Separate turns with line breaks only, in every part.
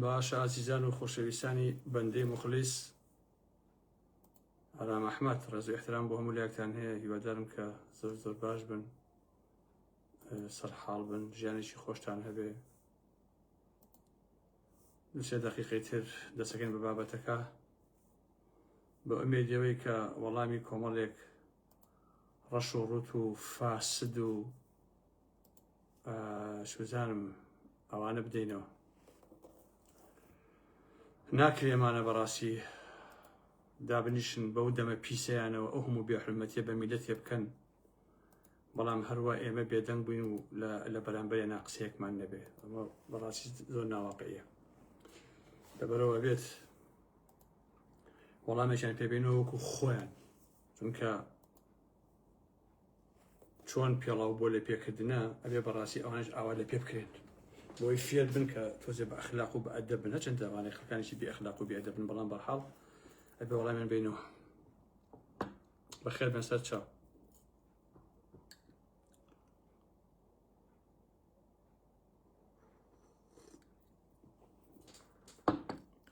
باشە ئازیزان و خۆشەویستانی بەندەی موخلیس ئارام ئەحمەد ڕێز و احترام بۆ هەموو لایەکتان هەیە هیوادارم کە زۆر زۆر باش بن سەرحاڵ بن ژیانێکی خۆشتان هەبێ دوسێ دقیقەی تر دەسەکەین بە بابەتەکە بە ئومێدیەوەی کە وەڵامی کۆمەڵێک ڕەش و ڕوت و فاسد و سوزانم ئەوانە بدەینەوە ناکرێمانە بەڕاستی دابنیشن بەو دەمە پیسەیانەوە ئەو هەموو بێحرمەتیە بە میلەتێ بکەن بەڵام هەروە ئێمە بێدەنگ بووین و لە بەرامبەر ناقسەیەکمان نەبێ ئەمە بەڕاستی زۆر ناواقعیە لەبەرەوە بێت وەڵامێکیان پێبینەوە وەکو خۆیان چونکە چۆن پێڵاو بۆ لە پێکردنە ئەبێ بەڕاستی ئەوانش ئاوا لە پێ بکرێن بۆی فێر بن کە تۆزێ بە ئەخلاق و بە ئەدەب بن هەچەند ئەوانەی خەڵکانێکی بێ ئەخلاق و بێ ئەدەب بن بەڵام بەرحاڵ ئەبێ وەڵامیان بینەوە بەخێر بن سەر چاو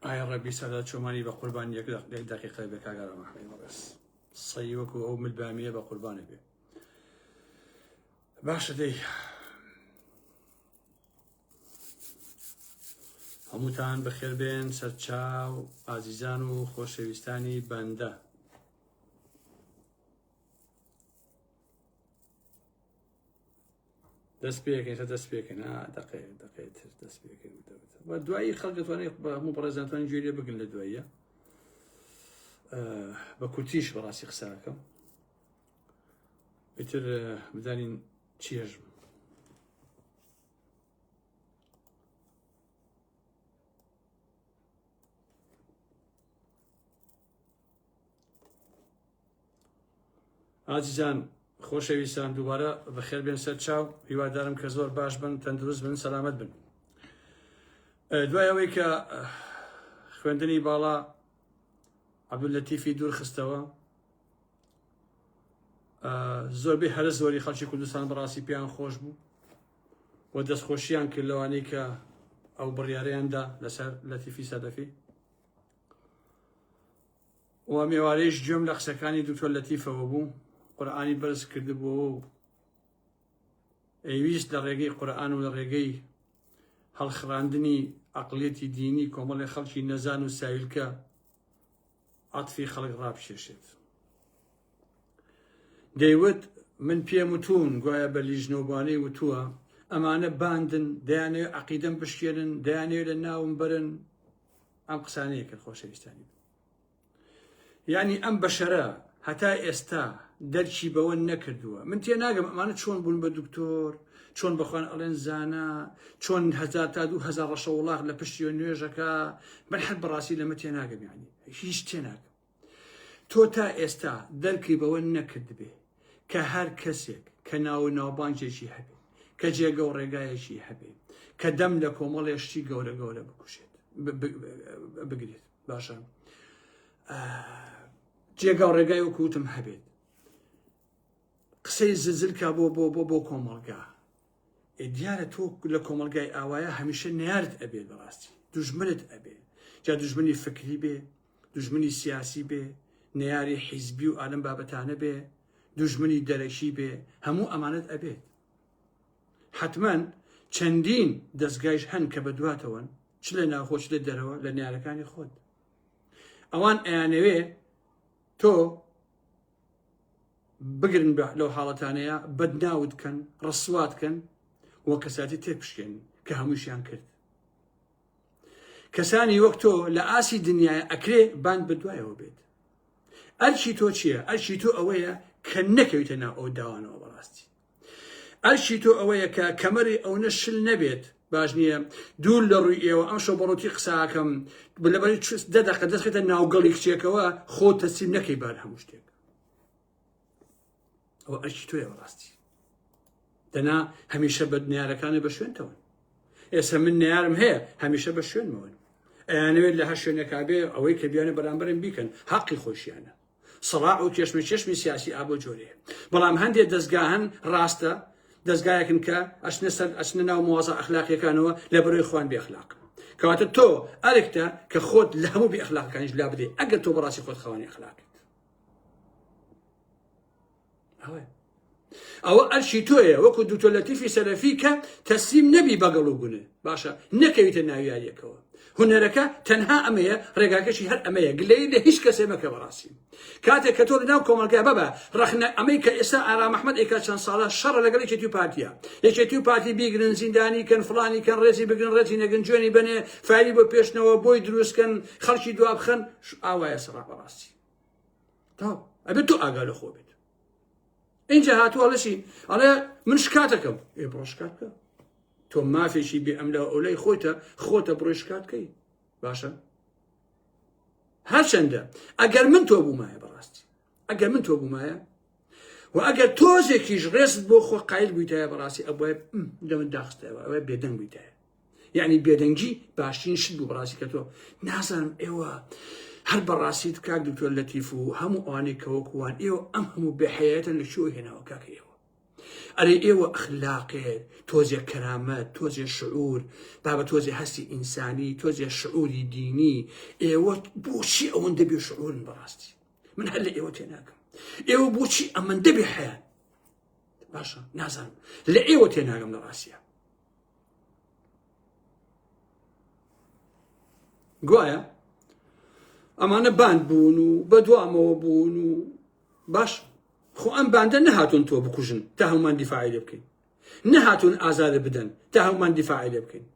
ئایا ڕەبی سەدا چۆمانی بە قوربان یەک دقیقە بێ کاگارە مەحمەی بەڕێز سەی وەکو ئەو ملبامیە بە قوربانە بێ باشە دەی هەمووتان بەخێربێن سەرچاو ئازیزان و خۆشەویستانی بەندە دەست پێکەین تا دەست پێکەین دقەیە دقەیە تر دەست پێکەین و دوایی خەڵک دەتوانێت بە هەموو بەڕێزانتوانین گوێ لێ بگرن لە دواییە بە کورتیش بەڕاستی قسەکەم ئیتر بزانین چێژم ئازیزان خۆشەویستان دووبارە بەخێر بێن سەر چاو هیوادارم کە زۆر باش بن تەندروست بن سەلامەت بن دوای ئەوەی کە خوێندنی باڵا عەبدوللەتیفی دوور خستەوە زۆربەی هەرە زۆری خەڵکی کوردستان بەڕاستی پێیان خۆش بوو و دەستخۆشیان کرد لەوانەی کە ئەو بڕیاریاندا لەسەر لەتیفی سەدەفی و مێوارەیش گوێم لە قسەکانی دکتۆر لەتیفەوە بوو، قورئانی بەرز کردبووەوە و ئەیویست لە ڕێگەی قورئان و لە ڕێگەی هەڵخڕاندنی عەقڵیەتی دینی کۆمەڵێ خەڵکی نەزان و ساویلکە عەتفی خەڵک ڕابکێشێت. دەیوت من پێم وتوون گوایە بە لیژنەوبانەی وتووە ئەمانە باندن دەیانەوێت عەقیدەم بشکێنن دەیانەوێت لە ناوم بەرن ئەم قسانەیە کرد خۆشەویستانی بن. یانی ئەم بەشەرە هەتا ئێستا دەرکی بەوە نەکردووە من تێناگەم ئەمانە چۆن بوون بە دکتۆر چۆن بەخوان ئەڵێن زانا چۆن هەزار تا دوو هەزار ڕەشە وڵاخ لە پشتیوە نوێژەکە من هەر بەڕاستی لەمە تێناگەم یانی هیچ تێناگەم تۆ تا ئێستا دەرکی بەوە نەکردبێ کە هەر کەسێک کە ناو و ناوبانگێکی هەبێ کە جێگە و ڕێگایەکی هەبێ کە دەم لە کۆمەڵێ شتی گەورە گەورە بکوژێت بگرێت باشە جێگا و ڕێگای وەکوتم هەبێت قسەی زلزلکا بۆ بۆ بۆ بۆ کۆمەڵگا دیارە تۆ لە کۆمەلگای ئاوایە هەمیشە نارت ئەبێت بەڕاستی دوژمنت ئەبێ جا دوژمنی فکری بێ دوژمنی سیاسی بێ نەیاری حیزبی و ئالم بابەتانە بێ دوژمنی دەرەکی بێ هەموو ئەمانەت ئەبێت حتمما چەندین دەستگایش هەن کە بەدواتەوەن چ لە ناوخۆ چ لە دەرەوە لە نارەکانی خۆت ئەوان ئەیانەوێ تۆ بگرن بە لەو حاڵەتانەیە بەدناوت کەن ڕسوات کەن و کەساتی تێک بشکێن کە هەمووشیان کرد کەسانی وەک تۆ لە ئاسی دنیای ئەکرێ باند بە دوایەوە بێت ئەرکی تۆ چییە؟ ئەرکی تۆ ئەوەیە کە نەکەویتە ناو ئەو داوانەوە بەڕاستی ئەرکی تۆ ئەوەیە کە کەمەری ئەونە شل نەبێت باش نییە دوور لە ڕووی ئێوە ئەم شەو بەڕوتی قساکەم لەبەری دە دەقە دەستخێتە ناوگەڵی کچێکەوە خۆ تەسلیم نەکەی بار هەموو شتێک ئەوە ئەرکی تۆیە بەڕاستی دەنا هەمیشە بە نارەکانە بە شوێنتەوەن ئێستا من نیارم هەیە هەمیشە بە شوێنمەوەن ئەیانەوێت لە هەر شوێنێکا بێ ئەوەی کە بیانە بەرامبەرم بیکەن حەقی خۆشیانە سڕاع و کێشمە چێشمی سیاسی ئابۆ جۆرێ بەڵام هەندێک دەستگا هەن ڕاستە دەستگایەکن کە ئەچنە سەر ئەچنە ناو موازە ئەخلاقیەکانەوە لە بەرەی خوان بێ ئەخلاق. کەواتە تۆ ئەرکتە کە خۆت لە هەموو بێ ئەخلاقەکانیش لا بدەیت ئەگەر تۆ بەڕاستی خۆت خاوەنی ئەخلاقیت. ئەوە ئەرکی تۆیە وەکو دکتۆر لەتیفی سەلەفی کە تەسلیم نەبی بەگەڵ و گونێ باشە نەکەویتە ناویاریەکەوە هونەرەکە تەنها ئەمەیە ڕێگاکەشی هەر ئەمەیە گلەی لە هیچ کەسێ مەکە بەڕاستی کاتێک کە تۆ لە ناو کۆمەڵگای بابە ڕەخنە ئەمەی کە ئێستا ئارام ئەحمەد ئێکا چەند ساڵە شەڕە لەگەڵ یەکێتی و پارتیە یەکێتی و پارتی بیگرن زیندانی کەن فڵانی کەن ڕێزی بگرن ڕێزی نەگرن جوێنی بەنێ فایلی بۆ پێشنەوە بۆی دروستکەن خەڵکی دوابخەن ئاوایە سەڕا بەڕاستی تاو ئەبێت تۆ ئاگا لە خۆ بێت اینجا هاتووە ئەڵێ ئەڵێ من شکاتەکەم ئێ بڕۆ شکات بکە تۆ مافێکی بێ ئەملا ئەولای خۆتە خۆتە بڕۆی شکات بکەی باشە هەرچەندە ئەگەر من تۆ بوومایە بەڕاستی ئەگەر من تۆ بوومایە و ئەگەر تۆزێکیش ڕێزت بۆ خۆ قایل بوویتایە بەڕاستی ئەبوایە لە من داخستایەوە ئەوە بێدەنگ بوویتایە یعنی بێدەنگی باشترین شت بوو بەڕاستی کە تۆ نازانم ئێوە هەر بەڕاستیت کاک دکتۆر لەتیف و هەموو ئەوانەی کە وەکووان ئێوە ئەم هەموو بێحەیەتن لە کوێ هێناوە کاکە ئێوە ئەرێ ئێوە ئەخلاقێ تۆزێ کەرامەت تۆزێ شعور بابە تۆزێ هەستی ئینسانی تۆزێ شعوری دینی ئێوە بۆچی ئەوەندە بێ شعورن بەڕاستی من هەر لە ئێوە تێناگەم ئێوە بۆچی ئەمەندە بێ حەیان باشە نازانم لە ئێوە تێناگەم لە ڕاستە گوایە ئەمانە باند بوون و بەدوامەوە بوون و باش خۆ ئەم باندە نەهاتون تۆ بکوژن تا هەمومان دیفاعی لێ بکەین نەهاتون ئازارە بدەن تا هەمومان دیفاعی لێ بکەین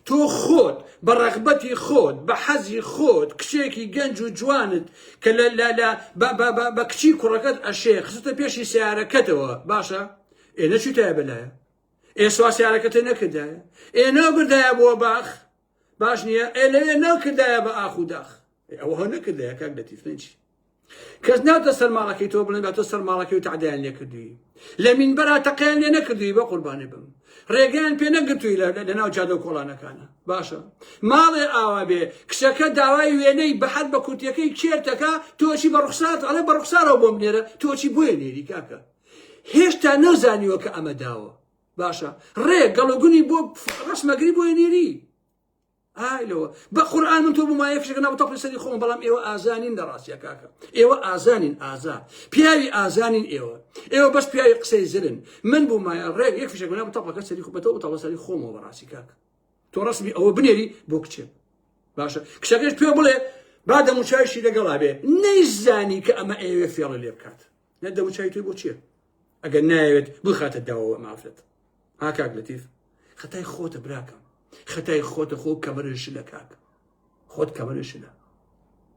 تۆ خۆت بە ڕەغبەتی خۆت بە حەزی خۆت کچێکی گەنج و جوانت کە لە لە لە بە کچی کوڕەکەت ئەشێ خستە پێشی سیارەکەتەوە باشە ئێ نەچووتایە بەلایە ئێ سوا سیارەکەت نەکردایە ئێ نەبردایە بۆ باخ باش نییە ئێ لەوێ نەکردایە بە ئاخ و داخ ئەوە هە نەکردایە کاک لەتیف نەچی کەس ناتە سەر ماڵەکەی تۆ بڵێن باتۆ سەر ماڵەکەی و تەعدایان لێ کردووی لە مینبەرا تەقیان لێ نەکردووی بە قوربانی بم ڕێگەیان پێ نەگرتووی لە ناو جادە و کۆڵانەکانە باشە ماڵێ ئاوا بێ کچەکە داوای وێنەی بەحەد بە کورتیەکەی کێرتەکە تۆچی بە ڕوخسات ئەڵێ بە ڕوخسارەوە بۆم نێرە تۆچی بۆیە نێری کاکە هێشتا نەزانیوە کە ئەمە داوە باشە ڕێ گەڵوگونی بۆ ڕسمەگری بۆیە نێری ئای لەوە بە قورئان من تۆ بوومایە فشەکە ناو تەپڵی سەری خۆم بەڵام ئێوە ئازانین لە ڕاستیا کاکە ئێوە ئازانین ئازا پیاوی ئازانین ئێوە ئێوە بەس پیاوی قسەی زرن من بوومایە ڕێک یەک فشەکە ناو تەپڵەکە سەری خۆ بەتەوە تەڵە سەری خۆمەوە بەڕاستی کاکە تۆ ڕسمی ئەوە بنێری بۆ کچێ باشە کچەکەش پێ بڵێ با دەموچاویشی لەگەڵا بێ نەیزانی کە ئەمە ئەیەوێ فێڵە لێ بکات نە دەموچاوی تۆی بۆ چییە ئەگەر نایەوێت بخاتە داوەوە مافرەت ها کاک لەتیف خەتای خۆتە براکەم خەتای خۆتە خۆ کەمەرە شلە کاک خۆت کەمەرە شلە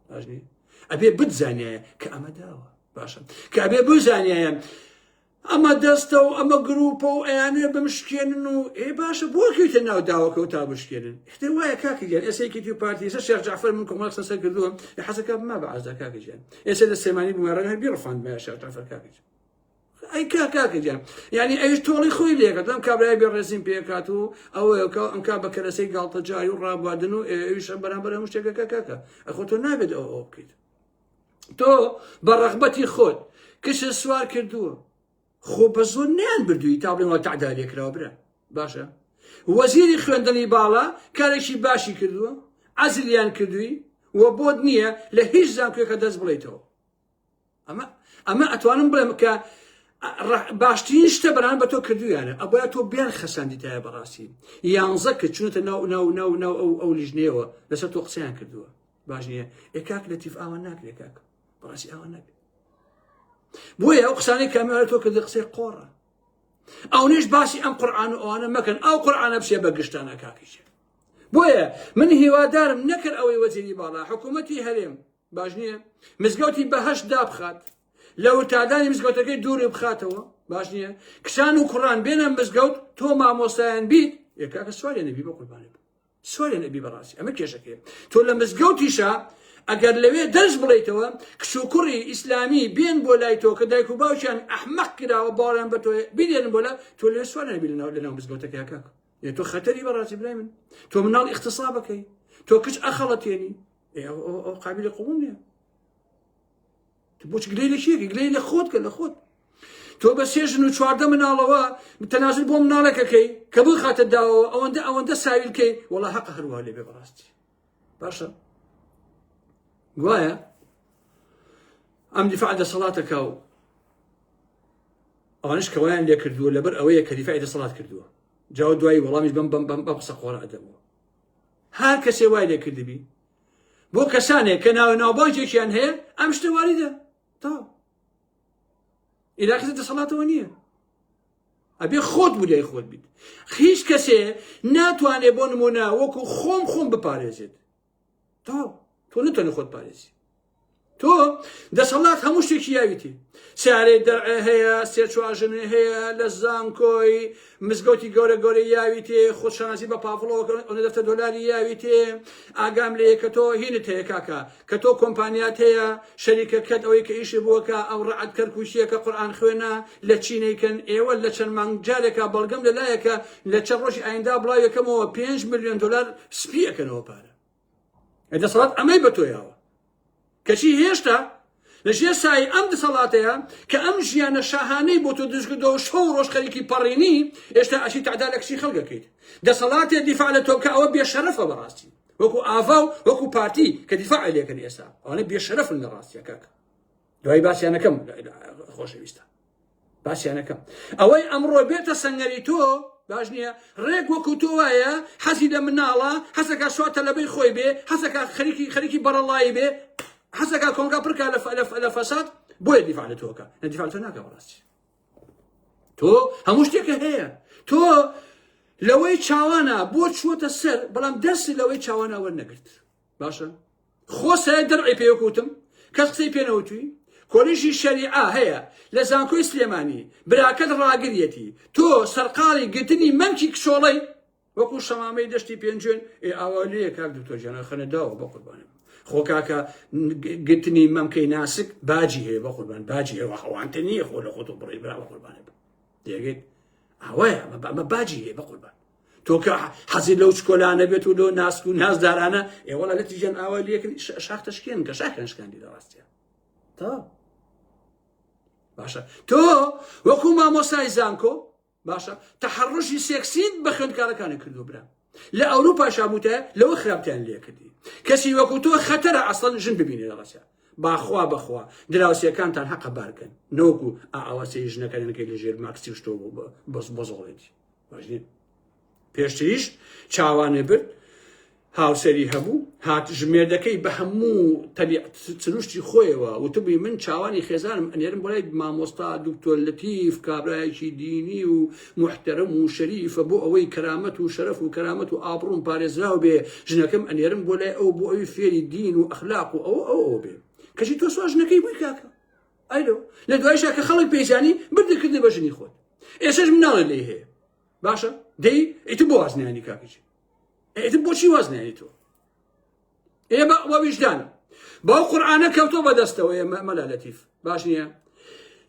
باش نیە ئەبێ بتزانایە کە ئەمە داوە باشە کە ئەبێ بزانایە ئەمە دەستە و ئەمە گروپە و ئەیانێ بمشکێنن و ئێ باشە بۆ کەوتە ناو داوەکە و تا بشکێنن ئێ وایە کاکە گیان ئێستا یەکێتی و پارتی ئێستا شێخ جەعفەر من کۆمەڵ قسە سەر کردووە حەزەکە بما بە ئازا کاکە گیان ئێستا لە سلێمانی بوومە ڕەنگە بیڕفاندمایە شێخ جەعفەر کاکە گیان ئەی کا کاکە گیان یعنی ئەویش تۆڵی خۆی لێکات ئەم کابرای بێ ڕێزیم پێکات و ئەوەیە کە ئەم کا بە کەرەسەی گاڵتەجاری و ڕابواردن و ئەویش بەرامبەر هەموو شتێکەکە کاکە ئەخۆ تۆ نابێت ئەو ئەو بکەیت تۆ بە ڕەغبەتی خۆت کچە سوار کردووە خۆ بە زۆر نیان بردووی تا بڵێن وا تەعدا لێکراوە برا باشە وەزیری خوێندنی باڵا کارێکی باشی کردووە عەزلیان کردووی و بۆت نییە لە هیچ زانکۆیەکە دەست بڵێیتەوە ئەمە ئەمە ئەتوانم بڵێم کە باشترین شتە بەران بە تۆ کردویانە ئەبە تۆ بیان خەساندیتایە بەڕاستی یانزە کە چونەتە ناو ناو ناو ناو ئەو ئەو لیژنەیەوە لەسەر تۆ قسەیان کردووە باش نییە ئێ کاک لەتیف ئاوا ناکرێ کاک بەڕاستی ئاوا ناکرێ بۆیە ئەو قسانەی کامیارە تۆ کردی قسەی قۆڕە ئەونیش باسی ئەم قورآن و ئەوانە مەکەن ئەو قورآانە بچێ بە گشتانە کاکیچێ بۆیە من هیوادارم نەکرد ئەوەی وەزیری باڵا حکوومەتی هەرێم باش نییە مزگەوتی بەهەشت دابخات لە وتادانی مزگەوتەکەی دووری بخاتەوە باش نییە کچان و کوڕان بێنە مزگەوت تۆ مامۆستایان بیت یەکاکە سواریان نەبی بە قوربانی بم سۆرێن ئەبی بەڕاستی ئەمە کێشەکەیە تۆ لە مزگەوتیشا ئەگەر لەوێ دەرس بڵیتەوە کچ و کوڕی ئیسلامی بێن بۆ لای تۆ کە دایک و باوکیان ئەحمەق کراوە باوەڕیان بە تۆ بینێرن بۆ لا تۆ لێ سوارێن ئەبی لەناو لەناو مزگەوتەکە کاک ئێ تۆ خەتەری بەڕاستی برای من تۆ مناڵ ئیختصابەکەی تۆ کچ ئەخەڵەتێنی ئەو قابلی قبوڵ نییە بۆچ گلەی لە کێ گلەی لە خۆت کە لە خۆت. تۆ بە سێ ژن و 14 مناڵەوە تەنازل بۆ مناڵێکەکەی کە بخاتە داوەوە ئەوەندە ئەوەندە ساویلکەی وەڵا هەق هەروە لێ بێ بەڕاستی باشە گوایە ئەم دیفاع دەسەڵاتەکە و ئەوانش کەوایان لێ کردووە لەبەر ئەوەیە کە دیفاعی دەسەڵات کردووە جاو دوایی وەڵامیش بەم بەم بەم بەم قسە قۆڕە ئەدەمەوە هەر کەسێ وای لێ کردبی بۆ کەسانێک کە ناوە ناوبانگێکیان هەیە ئەم شتە واریدە تا ئیلاقی دەسەڵاتەوە نییە ئەبێ خۆت وریای خۆت بیت هیچ کەسێ ناتوانێ بۆ نمونە وەکو خۆم خۆم بپارێزێت تۆ تۆ نتوانێت خۆت پارێزی تۆ دەسەڵات هەموو شتێکی یاویتی سیارەی دەرعێ هەیە سێ چوارژنێ هەیە لە زانکۆی مزگەوتی گەورە گەورە یاویتێ خۆت شانازی بە پاڤڵەوە ئەوەنە دەفتەر دۆلاری یاویتێ ئاگام لێیە کە تۆ هینت هەیە کاکە کە تۆ کۆمپانیات هەیە شەریکەکەت ئەوەی کە ئیشی بۆکە ئەو ڕەعد کەرکوکیە کە قورئان خوێنە لە چینەیکەن ئێوە لە چەند مانگ جارێکا بەڵگەم لەلایەکە لە چەند ڕۆژی ئایندا بڵاویەکەمەوە 5 ملیۆن دۆلار سپی ئەکەنەوە پارە دەسەڵات ئەمەی بە تۆ یاوە کەچی هێشتا لە ژێر سایەی ئەم دەسەڵاتەیە کە ئەم ژیانە شاهانەی بۆ تۆ دروستکردەوە شەو ڕۆژ خەریکی پەڕینی ئێشتا ئەچی تەعدا لە کچی خەڵک ئەکەیت دەسەڵاتێ دیفاع لە تۆ بکە ئەوە بێشەرەفە بەڕاستی وەکو ئاڤا و وەکو پارتی کە دیفاع لێکەن ئێستا ئەوانە بێشەرەفن لە ڕاستیە کاکە دوای باسیانەکەم خۆشەویستە باسیانەکەم ئەوەی ئەمڕۆ بێتە سەنگەری تۆ باش نییە ڕێک وەکو تۆ وایە حەزی لە مناڵە حەزەکە سوا تەلەبەی خۆی بێ حەزەکە خەریکی خەریکی بەڕەڵایی بێ حەزەکە کۆمەڵگا پرکا لە فەساد بۆیە دیفاع لە تۆکە نە دیفاع لە تۆ ناکە بەڕاستی تۆ هەموو شتێکە هەیە تۆ لەوەی چاوانە بۆ چووەتە سەر بەڵام دەرسی لەوەی چاوانە وەرنەگرت باشە خۆ سایە دەرعی پێ وتم کەس قسەی پێ نەوتوی کۆلیژی شەریعە هەیە لە زانکۆی سلێمانی براکەت ڕاگریەتی تۆ سەرقاڵی گرتنی مەمکی کچۆڵەی وەکو شەمامەی دەشتی پێنجوێن ئێ ئاوا لێ کاک دکتۆر گیان خەنە داوە بە قوربانم خۆ کاکە گرتنی مەمکەی ناسک باجی هەیە بە قوربان باجی هەیە هەوانتە نییە خۆ لە خۆتۆ بڕی برا بە قوربانە دێگەیت ئاوایە ئەمە باجی هەیە بە قوربان تۆ کە حەزی لەو چکۆلانە بێت و لەو ناسک و نازدارانە ئێوەڵا لە تیژەن ئاوا لەکن شاخ تەشکێن کە شاخیان شکاندی لە ڕاستە تا باشە تۆ وەکو مامۆسای زانکۆ باشە تەحڕشی سێکسیت بە خوێندکارەکانی کردو برا لە ئەوروپا شابوتە لەوە خراپتیان لێکردی کەسی وەکو تۆ خەتەرە ئەسڵەن ژن ببینێ لە ڕاستە باخوا بەخوا دراوسێکانتان حەقە بارکەن نەوەکو ئاواسەی ژنەکانەکەی لە ژێر ماکسی و شتۆ بەس بەزۆڵێتی باش نییە پێشتریش چاوانێ برد هاوسەری هەبوو هات ژمێردەکەی بە هەموو تەبیعەت سروشتی خۆیەوە وتبووی من چاوانی خێزانم ئەنێرم بۆ لای مامۆستا دکتۆر لەتیف کابرایەکی دینی و محتەرم و شەریفە بۆ ئەوەی کەرامەت و شەرەف و کەرامەت و ئابڕوم پارێزراو بێ ژنەکەم ئەنێرم بۆ لای ئەو بۆ ئەوی فێری دین و ئەخلاق و ئەو ئەو ئەو بێ کەچی تۆ سوا ژنەکەی بووی کاکە ئەیلۆ لە دوایشا کە خەڵک پێیزانی بردی کردی بە ژنی خۆت ئێسش مناڵی لێ هەیە باشە دەی ئیتر بۆ واز نیانی کاکەجی ئیتر بۆچی واز نیانی تۆ ئێ بە ویژدان باو قورآانە کەوتۆ بەدەستەوە مەلا لەتیف باش نییە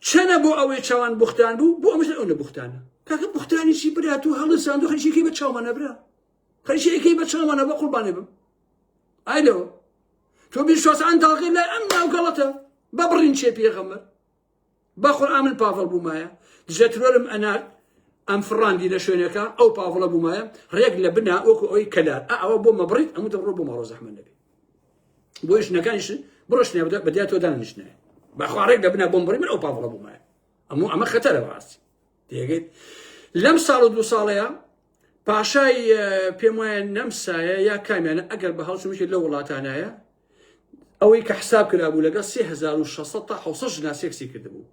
چەنە بۆ ئەوەی چاوان بوختان بوو بۆ ئەمەش ئەو نەبوختانە کاکە بوختانی چی برا تۆ هەڵسان دوو خەریکی بە چاومانە برا خەریکی بە چاومانە بە قوربانی بم ئای لەوە تۆ بیشواسان داغی لای ئەم ناوگەڵەتە بە بڕین چێ پێغەمبەر بە قورئان من پاڤڵ بوومایە دژە ترۆرم ئەنارد ئەم فڕاندی لە شوێنەکە ئەو پاڤڵە بوومایە ڕێک لە بنا وەکو ئەوەی کەلار ئەوە بۆ مەبڕیت ئەمە دەڕۆ بۆ ماڵۆ زەحمە نەبێ بۆ ژنەکانیش بڕۆشنە بدە بەدیا تۆ دانیشنایە بەخوا ڕێک لە بنا بۆم بڕی من ئەو پاڤڵە بوومایە ئەمە ئەمە خەتەرە بەڕاستی تێگەیت لەم ساڵ و دوو ساڵەیە پاشای پێم وایە نەمسایە یا کامیانە ئەگەر بە هەڵچووشی لە وڵاتانایە ئەوەی کە حساب کرابوو لەگەڵ 3600 تا 700 ژنا سێکسی کردبوو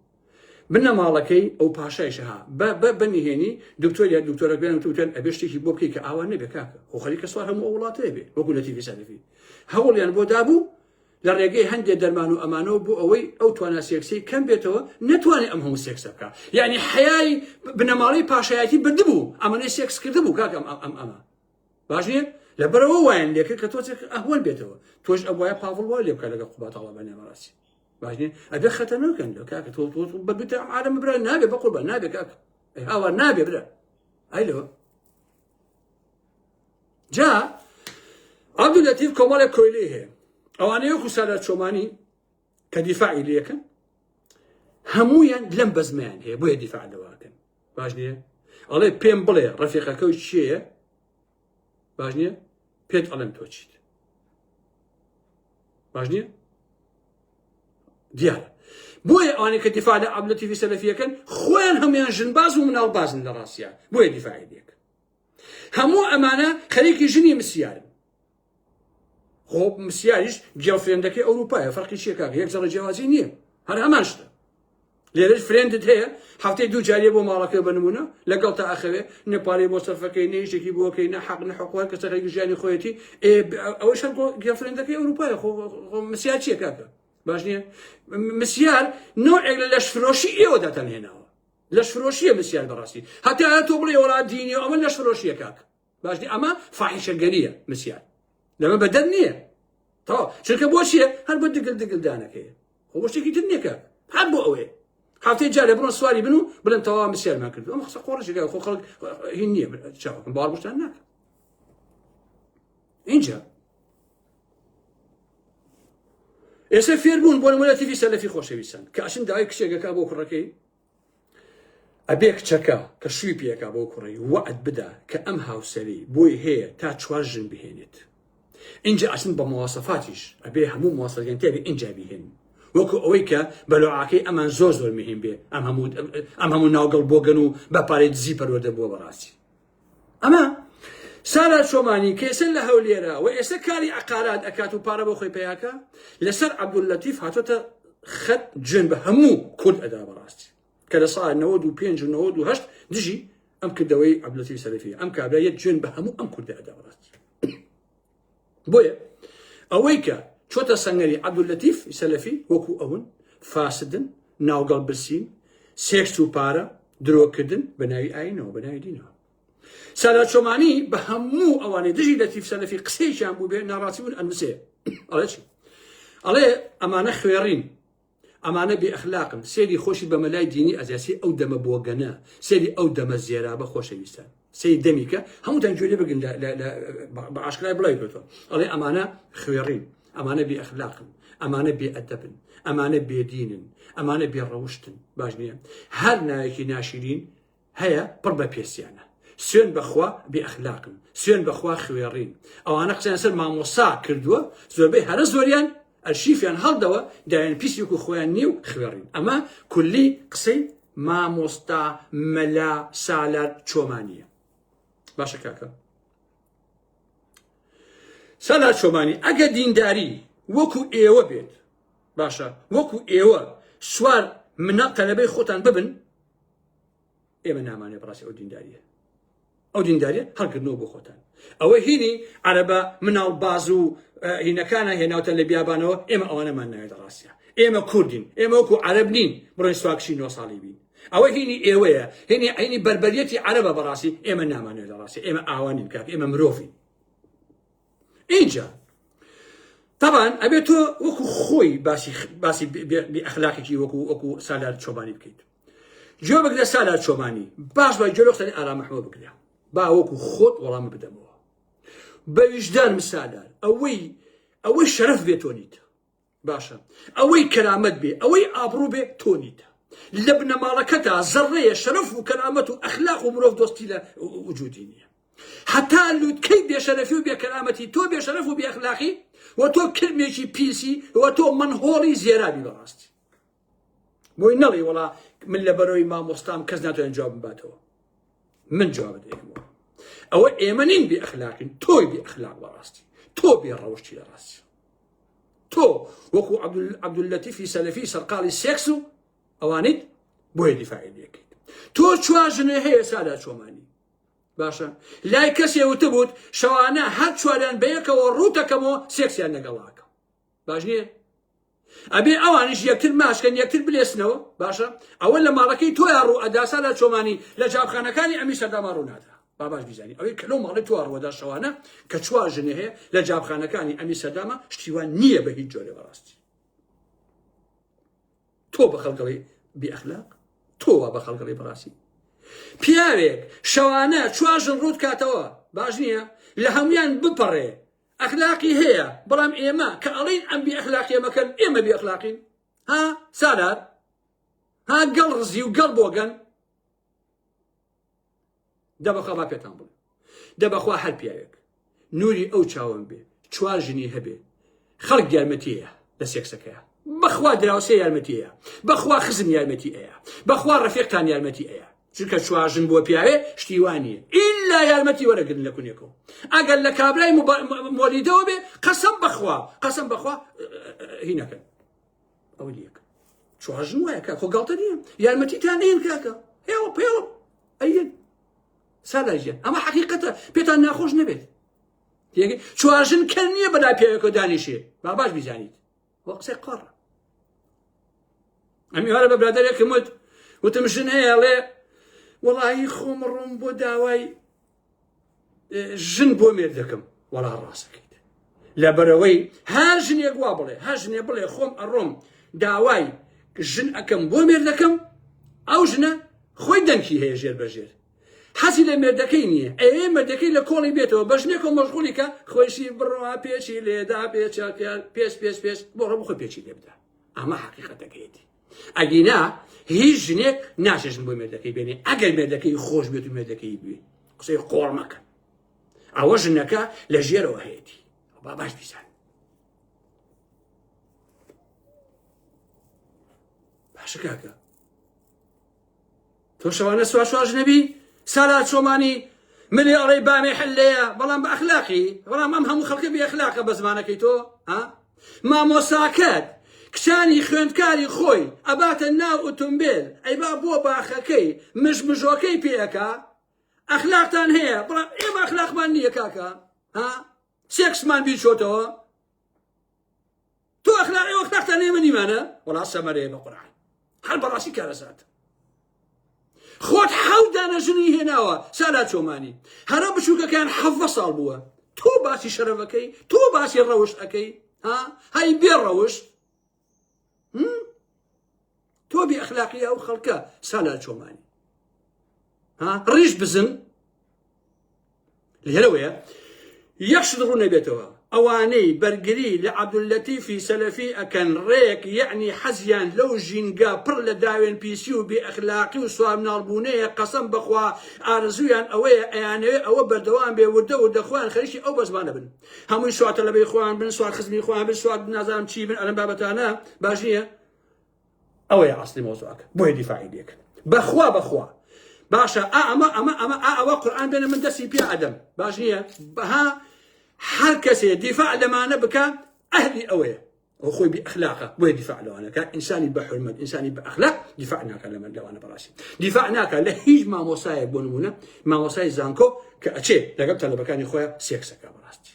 بنەماڵەکەی ئەو پاشایشە ها بە بە بە نهێنی دکتۆر یا دکتۆرەکەیان وتوتیان ئەبێ شتێکی بۆ بکەی کە ئاوا نەبێ کاکە خۆ خەریکە سوار هەموو ئەو وڵاتەیە بێ وەکو لەتیفی سەلەفی هەوڵیان بۆ دابوو لە ڕێگەی هەندێ دەرمان و ئەمانەوە بۆ ئەوەی ئەو توانا سێکسی کەم بێتەوە نەتوانێت ئەم هەموو سێکسە بکە یعنی حیای بنەماڵەی پاشایەتی بردبوو ئەمەنەی سێکس کردبوو کاک ئەم ئەم ئەمە باش نییە لەبەرەوە وایان لێکرد کە تۆزێک ئەهوەن بێتەوە تۆش ئەبواە پاڤڵ وا لێ بکە لەگەڵ قوبات تاڵەبانی بەڕاستی باش نییە ئەبێ خەتەنەکەن لە کاکە تۆ تۆ بەبێتە عالەم برا نابێ بە قوربان نابێ کاک ئەی هاوار نابێ برا ئەی لەوە جا عەبدولەتیف کۆمەڵێک کۆیلەی هەیە ئەوانەیە وەکو سالار چۆمانی کە دیفاعی لەکەن. هەمویان لەم بەزمیان هەیە بۆیە دیفاع لەواکەن باش نییە ئەڵێ پێم بڵێ ڕەفیقەکە و چییە باش نییە پێت ئەڵێم تۆ چیت باش نییە دیارە بۆیە ئەوانەی کە دیفاع لە عەبدولەتیفی سەلەفیەکەن خۆیان هەمویان ژنباز و مناڵبازن لە ڕاستیا بۆیە دیفاعی لێکن هەموو ئەمانە خەریکی ژنی مسیارن خۆ مسیاریش girlfriend ەکەی ئەوروپایە فەرقی چیە کاکە یەک زەڕە جیاوازی نییە هەر هەمان شتە لێرەش friend ت هەیە هەفتەی دوو جاریە بۆ ماڵەکە بە نمونە لەگەڵ تا ئەخەوێ نە پارەی بۆ سەرفەکەی نە هیچێکی بۆکەی نە حەق نە حقوق کەسە خەریکی ژیانی خۆیەتی ئەوەش هەر girlfriend ەکەی ئەوروپایە خۆ مسیار چیە کاکە باش نییە مسیار نوعێک لە لەشفرۆشی ئێوە داتان هێناوە لەشفرۆشیە مسیار بەڕاستی هەتا تۆ بڵێ وەڵا دینی ئەمە لەشفرۆشیە کاک باش نیە ئەمە فاحیشەگەریە مسیار لەمە بەدەر نییە تەواو چونکە بۆ چییە هەر بۆ دگل دگل دانەکەیە خۆ بۆ شتێکی تر نییە کاک هەر بۆ ئەوەیە هەفتەی جارێ بڕۆن سواری بن و بڵێن تەواو مسیارمان کردو ئەمە قسە قۆڕشێکە خۆ خەڵک هین نییە چاوەکەم باوەڕ بۆشتان ناکەم اینجا ئێستا فێربوون بۆ نمونە تیفی سەلەفی خۆشەویستان کە ئەچن داوای کچێکەکە بۆ کوڕەکەی ئەبێ کچەکە کە شووی پێکا بەو کوڕەی وەعد بدا کە ئەم هاوسەری بۆی هەیە تا چوار ژن بهێنێت ئینجا ئەچن بە مواسەفاتیش ئەبێ هەموو مواسەفاتیان تێبێ ئینجا بیهێن وەکو ئەوەی کە بەلۆعاکەی ئەمان زۆر زۆر مهم بێ ئەم هەموو ئەم هەموو ناوگەڵ بۆگەن و بە پارەی دزی پەروەردە بووە بەڕاستی ئەمە سارا چۆمانی کە ئێستا لە هەولێرە و ئێستا کاری عقارات ئەکات و پارە بۆ خۆی پیاکە لەسەر عەبدوللەتیف هاتۆتە خەت جوێن بە هەموو کورد ئەدا بەڕاستی کە لە ساڵ 95 و 98 دژی ئەم کردەوەی عەبدوللەتیف سەلەفی ئەم کابرا یەک جوێن بە هەموو ئەم کوردە ئەدا بەڕاستی بۆیە ئەوەی کە چۆتە سەنگەری عەبدوللەتیف سەلەفی وەکو ئەون فاسدن ناوگەڵ برسین سێکس و پارە درۆکردن بە ناوی ئاینەوە بە ناوی دینەوە سالا چۆمانی بە هەموو ئەوانەی دژی لەتیف سەلەفی قسەیەکیان بوو بێ ناڕاستی بوون ئەنووسێ ئەڵێ چی ئەڵێ ئەمانە خوێڕین ئەمانە بێ ئەخلاقن سێری خۆشی بە مەلای دینی ئەزیاسی ئەو دەمە بۆگەنە سێری ئەو دەمە زێرابە خۆشەویستان سەیر دەمی کە هەمووتان گوێ لێ بگرن بە ئاشکرای بڵاوی کردەوە ئەڵێ ئەمانە خوێڕین ئەمانە بێ ئەخلاقن ئەمانە بێ ئەدەبن ئەمانە بێدینن ئەمانە بێ ڕەوشتن باش نییە هەر ناوێکی ناشرین هەیە پڕ بە پێسیانە سوێن بەخوا بێ ئەخلاقن سوێن بەخوا خوێڕین ئەوانە قسەیان سەر مامۆسا کردووە زۆربەی هەرە زۆریان ئەرشیفیان هەڵدەوە دایان پیسی وەکو خۆیان نییە و خوێڕین ئەمە کولی قسەی مامۆستا مەلا سالار چۆمانیە باشە کاکە سالار چۆمانی ئەگە دینداری وەکو ئێوە بێت باشە وەکو ئێوە سوار منە تەلەبەی خۆتان ببن ئێمە نامانێ بەڕاستی ئەو دینداریە ئەو دینداریە هەڵگرنەوە بۆ خۆتان ئەوە هینی عەرەبە مناڵ باز و هینەکانە هێناوتە لە بیابانەوە ئێمە ئەوانەمان ناوێت ڕاستە ئێمە کوردین ئێمە وەکو عەرەب نین بڕۆین سواکشی نۆ ساڵی بین ئەوە هینی ئێوەیە هینی عینی بەربەریەتی عەرەبە بەڕاستی ئێمە نامانێت لە ڕاستی ئێمە ئاوانین کاک ئێمە مرۆڤین ئینجا تەبان ئەبێت تۆ وەکو خۆی باسی باسی بێ ئەخلاقێکی وەکو وەکو سالار چۆبانی بکەیت گوێ بگرە سالار چۆمانی باش بە گوێ لە ئارام محمود بگرە با وەکو خۆت وەڵام بدەمەوە بە ویژدان مسالار ئەوەی ئەوەی شەرەف بێ تۆ نیت باشە ئەوەی کەرامەت بێ ئەوەی ئابڕوو بێ تۆ نیتە لە بنەماڵەکەتا زەڕەیە شەرەف و کەرامەت و ئەخلاق و مرۆڤ دۆستی لە وجودی نییە هەتا لوتکەی بێشەرەفی و بێکەرامەتی تۆ بێشەرەف و بێئەخلاقی و تۆ کرمێکی پیسی و تۆ مەنهۆڵی زێرابی بەڕاستی بۆی نەڵێ وەڵا من لە بەرەوەی مامۆستام کەس ناتوانێت جوابم باتەوە من جوابت ئێمەوە ئەوە ئێمە نین بێ ئەخلاقین تۆی بێ ئەخلاق بەڕاستی تۆ بێ ڕەوشتی لە ڕاستی تۆ وەکو عەبدوللەتیفی سەلەفی سەرقاڵی سێکس و ئەوانیت بۆیە دیفاعی لێکەیت تۆ چوار ژنێ هەیە سادا چۆمانی باشە لای کەسێ وتبوت شەوانە هەر چواریان بەیەکەوە ڕووتەکەمەوە سێکسیان لەگەڵاکەم باش نییە ئەبێ ئەوانیش یەکتر ماچکەن یەکتر بلێسنەوە باشە ئەوە لە ماڵەکەی تۆیا ڕوو ئەدا سالا چۆمانی لە جابخانەکانی ئەمی سەرداما ڕوو نادا با باش بیزانی ئەوەی کە لەو ماڵی تۆ ڕوەدا شەوانە کە چوار ژنێ هەیە لە جابخانەکانی ئەمی سەرداما شتیوان نییە بە هیچ جۆرێ بەڕاستی تۆ بە خەڵکەڵی بی ئەخلاق تۆ وا بە خەڵکەڵی بەڕاستی پیاوێک شەوانە چوار ژن ڕوت کاتەوە باش نییە لە هەمویان بپەڕێ ئەخلاقی هەیە بەڵام ئێمە کە ئەڵین ئەم بی ئەخلاقیە مەکەن ئێمە بی ئەخلاقین ها سالار. ها گەڵ ڕزی و گەڵ بۆگەن. دە بەخوا با پێتان بڵێم دە بەخوا هەر پیاوێک نوری ئەو چاوم بێ چوار ژنی هەبێ خەڵک یارمەتیە لە سێکسەکەیە بەخوا دراوسێ یارمەتیە بەخوا خزم یارمەتی ئەیە بەخوا ڕەفیقتان یارمەتی ئەیە چونکە چوار ژن بۆ پیاوێ شتی وانە ئیلا یارمەتی وەرەگرن لە کونێکەوە ئەگەر لە کابرای مۆلیدەوە بێ قەسەم بەخوا قەسەم بەخوا هینەکەن ئەوە لەکە چوار ژن وایە کاکە خۆ گاڵتە نییە یارمەتیتان ئەیەن کاکە هێڵە پێڵە ئەیەن سالا گیان ئەمە حەقیقەتە پێتان ناخۆش نەبێت چوار ژن کەر نییە بەلا پیاوێکەوە دانیشێ با باش بیزانیت وە قسەی قڕ ئەم ئێوارە بە برادەرێکم وت وتم ژن هەیە ئەڵێ وەڵایی خۆم ڕووم بۆ داوای ژن بۆ مێردەکەم وەڵا ڕاستەکەیت لەبەرەوەی هەر ژنێک وا بڵێ هەر ژنێ بڵێ خۆم ئەڕۆم داوای ژن ئەکەم بۆ مێردەکەم ئەو ژنە خۆی دەنکی هەیە ژێر بەژێر حەزی لە مێردەکەی نییە ئەوێ مێردەکەی لە کۆڵی بێتەوە بە ژنێکەوە مەشغولی کە خۆیشی بڕوا پێچی لێدا پێچ پێش پێش پێش بۆ ڕە بخۆ پێچی لێ بدە ئەمە حەقیقەتەکەیەتی ئەگینا هیچ ژنێک ناچێ ژن بۆ مێردەکەی بێنێ ئەگەر مێردەکەی خۆش بێت و مێردەکەی بوێ قسەی قۆڕ مەکەن ئەوە ژنەکە لە ژێرەوە هەیەتی با باش بیزان باشە کاکە تۆ شەوانە سوار شواش نەبی سالار چۆمانی منی ئەڵێ بامێ حلەیە بەڵام بە ئەخلاقی بەڵام ئەم هەموو خەڵکە بێ ئەخلاقە بە زمانەکەی تۆ ها مامۆساکەت کچانی خوێندکاری خۆی ئەباتە ناو ئوتومبێل ئەیبا بۆ باخەکەی مژمژۆکەی پێ ئەکا ئەخلاقتان هەیە بەڵام ئێمە ئەخلاقمان نییە کاکە ها سێکسمان بیرچۆتەوە تۆ ئەخلاق ئێوە ئەخلاقتان ئێمە نیمانە وەڵا سەمەرەیە بە قورعان هەر بەڕاستی کارەسات خۆت حەوت دانە ژنی هێناوە سالا چۆمانی هەرە بچووکەکان حەڤە ساڵ بووە تۆ باسی شەرەفەکەی تۆ باسی ڕەوشت ئەەکەی ها هەی بێ ڕەوشت تۆ بێ ئەخلاقی ئەو خەڵکە سالا چۆمانی ها ڕیش بزن لێرەوەیە یەک شت ڕوون نەبێتەوە ئەوانەی بەرگری لە عەبدوللەتیفی سەلەفی ئەکەن ڕێک یەعنی حەزیان لەو ژینگە پڕ لە داوێن پیسی و بێ ئەخلاقی و سوارمناڵبوونەیە قەسەم بەخوا ئارەزوویان ئەوەیە ئەیانەوێ ئەوە بەردەوام بێ وردە وردە خۆیان خەریکی ئەو بەزمانە بن هەمووی سوار تەلەبەی خۆیان بن سوار خزمی خۆیان بن سوار نازانم چی بن ئەلەم بابەتانە باش نییە ئەوەیە ئەسلی مەوزوعەکە بۆیە دیفاعی لێکن بەخوا بەخوا باشە ئا ئەمە ئەمە ئەمە ئا ئەوە قورئان بێنە من دەستی پێ ئەدەم باش نییە بەها هەر کەسێ دیفاع لەمانە بکە ئەهلی ئەوەیە ئەو خۆی بی ئەخلاقە بۆیە دیفاع لەوانەکە ئینسانی بە حرمەت ئینسانی بە ئەخلاق دیفاع ناکە لە من لەوانە بەڕاستی دیفاع ناکە لە هیچ مامۆسایەک بۆ نمونە مامۆسای زانکۆ کە ئەچێ لەگەڵ تەلەبەکانی خۆیان سێکسەکە بەڕاستی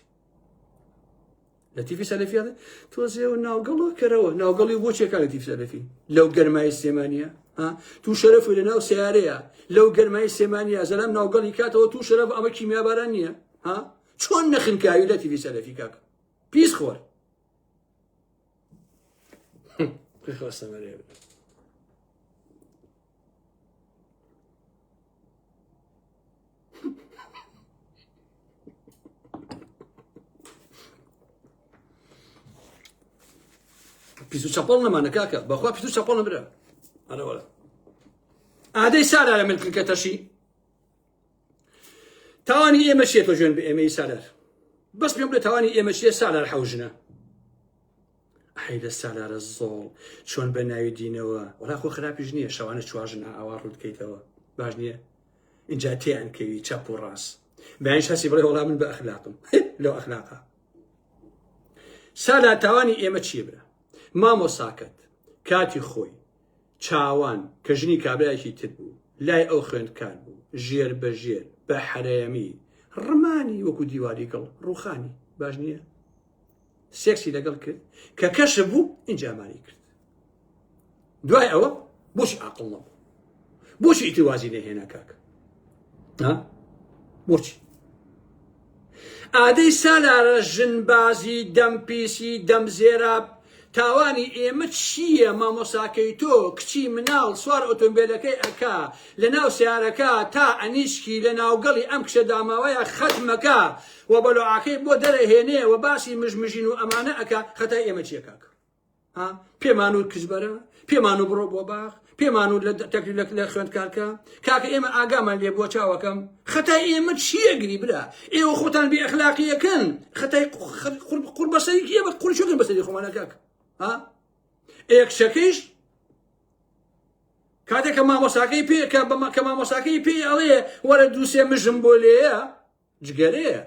لەتیفی سەلەفی ئەڵێ تۆزێ و ناوگەڵ کەرەوە ناوگەڵی بۆ چێکا لەتیف سەلەفی لەو گەرمای سلێمانیە ها تو شەرەف لە ناو سیارەیە لەو گەرمای سلێمانیە زەلام ناوگەڵی کاتەوە تو شەرەف ئەمە کیمیاباران نییە ها چۆن نەخنکاوی لەتیفی سەلەفی کاک پیس خۆر خواستەمەرێ پیس و چەپەڵ نەمانە کاکە بەخوا پیس و چەپەڵ نەبرا ئەرەوەڵە ئادەی سالارە من کلکە تەشی تاوانی ئێمە چیە تۆ جوێن بە ئێمەی سالار بەس پێم بڵێ تاوانی ئێمە چیە سالار حەوژنە ئەی لە سالارە زۆڵ چۆن بە ناوی دینەوە وەڵا خۆ خراپیش نییە شەوانە چوارژن ئاوا ڕووتکەیتەوە باش نییە اینجا تێیان کەوی چەپ و ڕاست بەیانیش هەستی بڵێ وەڵا من بە ئەخلاقم لەو ئەخلاقە سالا تاوانی ئێمە چییە برا مامۆساکەت کاتی خۆی چاوان کە ژنی کابرایەکی تر بوو لای ئەو خوێندکار بوو ژێر بە ژێر بە حەرەمی ڕمانی وەکو دیواری گڵ ڕوخانی باش نییە سێکسی لەگەڵ کرد کە کەشف بوو ئینجامانی کرد دوای ئەوە بۆچی عقل نەبوو بۆچی ئیتر وازی نەهێنا کاک بۆچی ئادەی سالارە ژنبازی دەمپیسی دەمزێراب تاوانی ئێمە چییە مامۆساکەی تۆ کچی مناڵ سوار ئۆتۆمبیلەکەی ئەکا لە ناو سیارەکە تا ئەنیشکی لە ناوگەڵی ئەم کچە داماوەیە خەتمەکە و بەلۆعەکەی بۆ دەرەهێنێ و باسی مژمژین و ئەمانە ئەکا خەتای ئێمە چیە کاک ها پێمان و کچ بەرە پێمان و بڕۆ بۆ باخ پێمان و لە تەکلیف لە لە خوێندکارکە کاکە ئێمە ئاگامان لێ بووە چاوەکەم خەتای ئێمە چییە گری برا ئێوە خۆتان بێ ئەخلاقیەکەن خەتای قور بەسەری کیە بە قوری چۆکن بەسەری خۆمانە کاک ها ئێکشەکەیش کاتێک کە مامۆساکەی پێ کە کە مامۆساکەی پێی ئەڵێ وەرە دووسێ مژم بۆ لێیە جگەرەیە